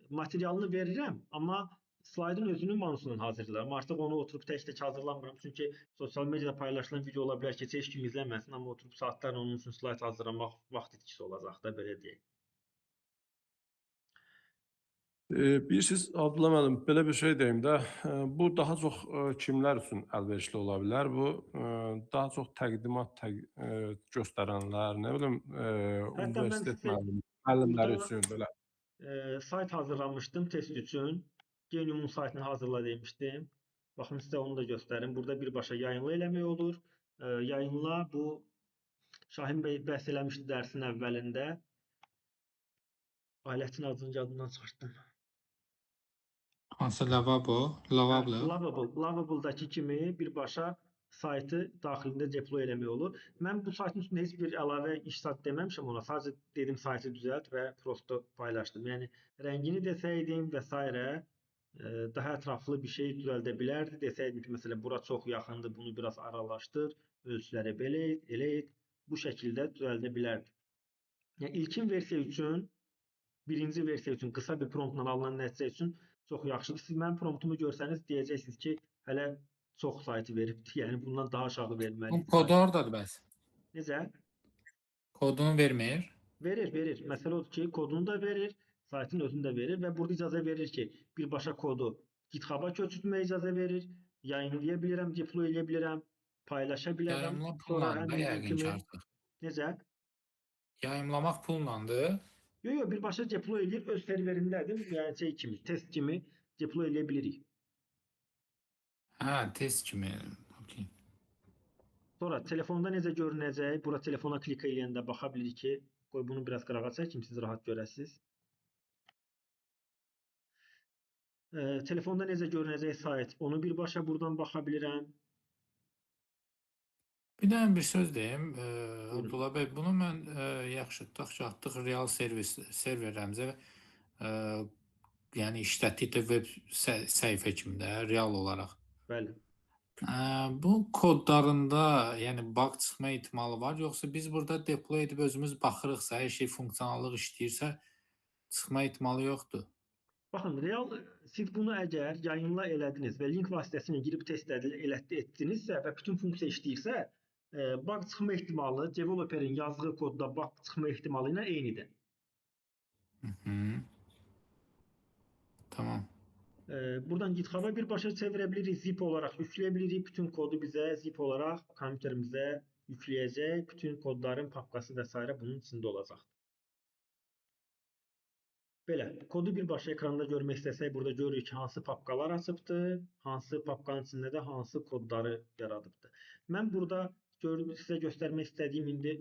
materialını verirəm, amma slaydın özünü Manusla hazırlayıram. Artıq onu oturub tək-tək hazırlamıram. Çünki sosial mediada paylaşılan video ola bilər ki, heç kim izləməsin, amma oturub saatlarla onun üçün slayd hazırlamaq vaxt itkisi olacaq da, belə deyək. Bilirsiniz, Abdullah müəllim, belə bir şey deyim də, bu daha çox kimlər üçün əlverişli ola bilər? Bu daha çox təqdimat göstərənlər, nə bilim, universitet müəllimləri üçün belə. Sayt hazırlamışdım test üçün. Geniumun saytını hazırla demişdim. Baxın, sizə onu da göstərim. Burada birbaşa yayınla eləmək olur. Yayınla, bu Şahin bəy bəhs eləmişdi dərsin əvvəlində. Alətin adını yadımdan çıxartdım. Hansı lavabo? Lavable. Lovable. Lovable'dakı kimi birbaşa saytı daxilində deploy eləmək olur. Mən bu saytın üstündə heç bir əlavə iş zad deməmişəm ona. Sadəcə dedim saytı düzəlt və prosto paylaşdım. Yəni rəngini desəydim və s. Daha ətraflı bir şey düzəldə bilərdi. Desəydim ki, məsələn, bura çox yaxındır, bunu biraz aralaşdır, ölçüləri belə et, elə et. Bu şəkildə düzəldə bilərdi. Yəni ilkin versiya üçün, birinci versiya üçün qısa bir promptla alınan nəticə üçün çox yaxşıdır. Siz mənim promptumu görsəniz deyəcəksiniz ki, hələ çox saytı veribdir. Yəni bundan daha aşağı verməli. Bu kodu oradadır bəs. Necə? Kodunu vermir. Verir, verir. Məsələ odur ki, kodunu da verir, saytın özünü də verir və burada icazə verir ki, birbaşa kodu GitHub-a köçürtməyə icazə verir, yayınlaya bilirəm, deploy eləyə bilirəm, paylaşa bilərəm. Yayımla pullandır da yəqin ki artıq. Necə? Yayımlamaq pullandır. Yox, yox, birbaşa deploy eləyir, öz serverindədir. Yəni şey kimi, test kimi deploy eləyə bilirik. Hə, test kimi. Okay. Sonra telefonda necə görünəcək? Bura telefona klik eləyəndə baxa bilirik ki, qoy bunu biraz qırağa çəkim, siz rahat görəsiniz. Telefonda necə görünəcək sayt, onu birbaşa buradan baxa bilirəm. Bir dənə bir söz deyim, Abdullah bəy, bunu mən yaxşı tutaq ki, atdıq real servis serverlərimizə, yəni işlətdik də web səhifə kimi də real olaraq. Bəli. Bu kodlarında, yəni bug çıxma ehtimalı var, yoxsa biz burada deploy edib özümüz baxırıqsa, hər şey funksionallıq işləyirsə, çıxma ehtimalı yoxdur. Baxın, real siz bunu əgər yayınla elədiniz və link vasitəsilə girib test etdinizsə və bütün funksiya işləyirsə, bug çıxma ehtimalı developerin yazdığı kodda bug çıxma ehtimalı ilə eynidir. Tamam. Buradan GitHub-a birbaşa çevirə bilirik, zip olaraq yükləyə bilirik. Bütün kodu bizə zip olaraq kompüterimizə yükləyəcək. Bütün kodların papkası və s. bunun içində olacaqdır. Belə, kodu birbaşa ekranda görmək istəsək, burada görürük ki, hansı papkalar açıbdır, hansı papkanın içində də hansı kodları yaradıbdır. Mən burada sizə göstərmək istədiyim indi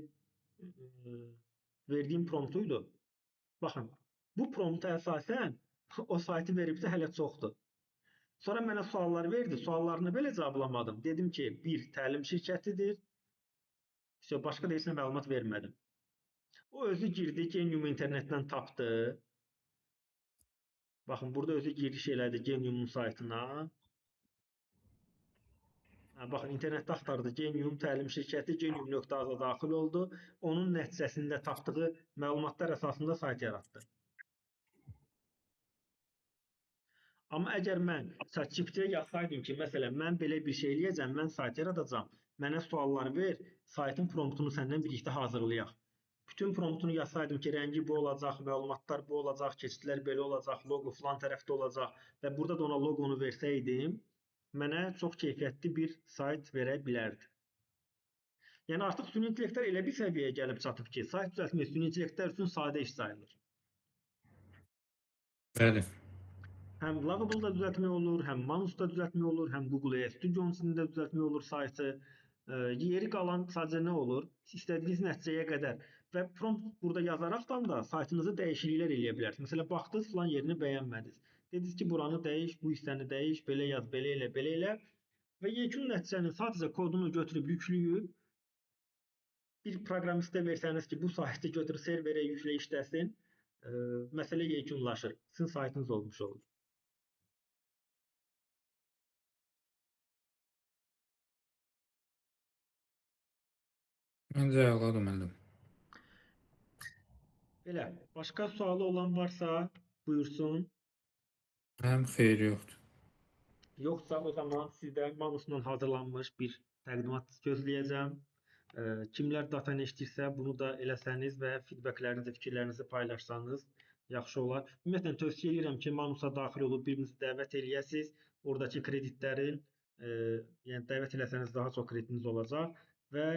verdiyim promptuydu. Baxın, bu prompta əsasən o saytı veribsə hələ çoxdur. Sonra mənə suallar verdi. Suallarını belə cevablamadım. Dedim ki, bir təlim şirkətidir. Başqa da heç nə məlumat vermədim. O özü girdi, Genium internetdən tapdı. Baxın, burada özü giriş elədi Geniumun saytına. Baxın, internetdə axtardı Genium təlim şirkəti, genium.az-a daxil oldu. Onun nəticəsində tapdığı məlumatlar əsasında sayt yaratdı. Amma əgər mən ChatGPT-yə yazsaydım ki, məsələn, mən belə bir şey eləyəcəm, mən sayt yaradacam, mənə suallar ver, saytın promptunu səndən birlikdə hazırlayaq. Bütün promptunu yazsaydım ki, rəngi bu olacaq, məlumatlar bu olacaq, keçidlər belə olacaq, loqo filan tərəfdə olacaq və burada da ona loqonu versəydim, mənə çox keyfiyyətli bir sayt verə bilərdi. Yəni artıq süni intellektlər elə bir səviyyəyə gəlib çatıb ki, sayt düzəltmək süni intellektlər üçün sadə iş sayılır. Bəli. Həm Lovable-da düzəltmək olur, həm Manus-da düzəltmək olur, həm Google AI Studio-nun içində düzəltmək olur saytı. Yeri qalan sadəcə nə olur? İstədiyiniz nəticəyə qədər və prompt burada yazaraqdan da saytınızı dəyişikliklər eləyə bilərsiniz. Məsələn, baxdınız, filan yerini bəyənmədiniz. Dediniz ki, buranı dəyiş, bu hissəni dəyiş, belə yaz, belə elə, belə elə və yekun nəticənin sadəcə kodunu götürüb yükləyib bir proqramistə versəniz ki, bu saytı götür serverə yüklə işləsin, məsələ yekunlaşır. Sizin saytınız olmuş olur. Məncə əladır müəllim. Belə, başqa sualı olan varsa buyursun. Mənim xeyri yoxdur. Yoxsa o zaman sizdə Manusla hazırlanmış bir təqdimat gözləyəcəm. Kimlər data işləyirsə, bunu da eləsəniz və feedbacklərinizi, fikirlərinizi paylaşsanız yaxşı olar. Ümumiyyətlə tövsiyə edirəm ki, Manusa daxil olub birbirinizi dəvət eləyəsiniz. Oradakı kreditlərin, yəni dəvət eləsəniz daha çox kreditiniz olacaq və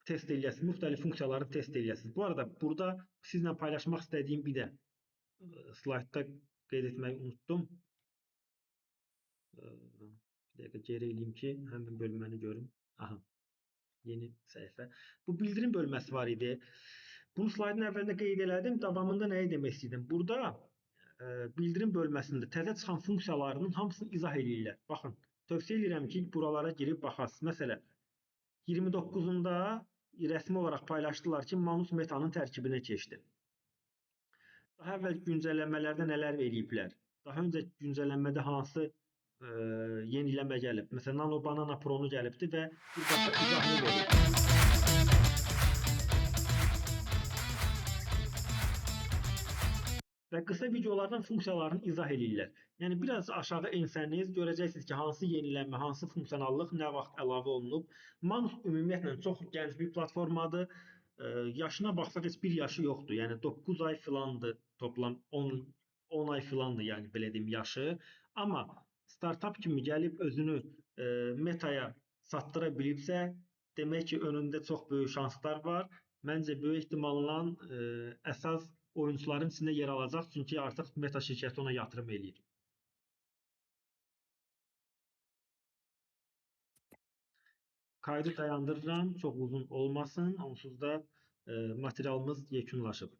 test eləyəsiniz, müxtəlif funksiyaları test eləyəsiniz. Bu arada burada sizlə paylaşmaq istədiyim bir də slaydda qeyd etməyi unutdum. Bir dəqiqə geri eləyim ki, həmin bölməni görüm. Aha, yeni səhifə. Bu bildirim bölməsi var idi. Bunu slaydın əvvəlində qeyd elədim. Davamında nəyi demək istəyirdim? Burada bildirim bölməsində təzə çıxan funksiyalarının hamısını izah eləyirlər. Baxın, tövsiyə edirəm ki, buralara girib baxasınız. Məsələn, 29-unda rəsmi olaraq paylaşdılar ki, Manus Meta'nın tərkibinə keçdi. Daha əvvəl güncəllənmələrdə nələr eləyiblər? Daha öncə güncəllənmədə hansı yenilənmə gəlib? Məsələn, Nano Banana Pro-nu gəlibdi və bir başqa izahını verib. Və qısa videolardan funksiyalarını izah eləyirlər. Yəni, biraz aşağı ensəniz, görəcəksiniz ki, hansı yenilənmə, hansı funksionallıq nə vaxt əlavə olunub. Manus ümumiyyətlə çox gənc bir platformadır. Yaşına baxsaq heç bir yaşı yoxdur. Yəni, 9 ay filandır toplam, 10 ay filandır, yəni, belə deyim, yaşı. Amma startap kimi gəlib özünü Meta'ya satdıra bilibsə, demək ki, önündə çox böyük şanslar var. Məncə, böyük ehtimalla əsas oyunçuların içində yer alacaq, çünki artıq Meta şirkəti ona yatırım eləyir. Kaydı dayandırıram, çox uzun olmasın, onsuz da materialımız yekunlaşıb.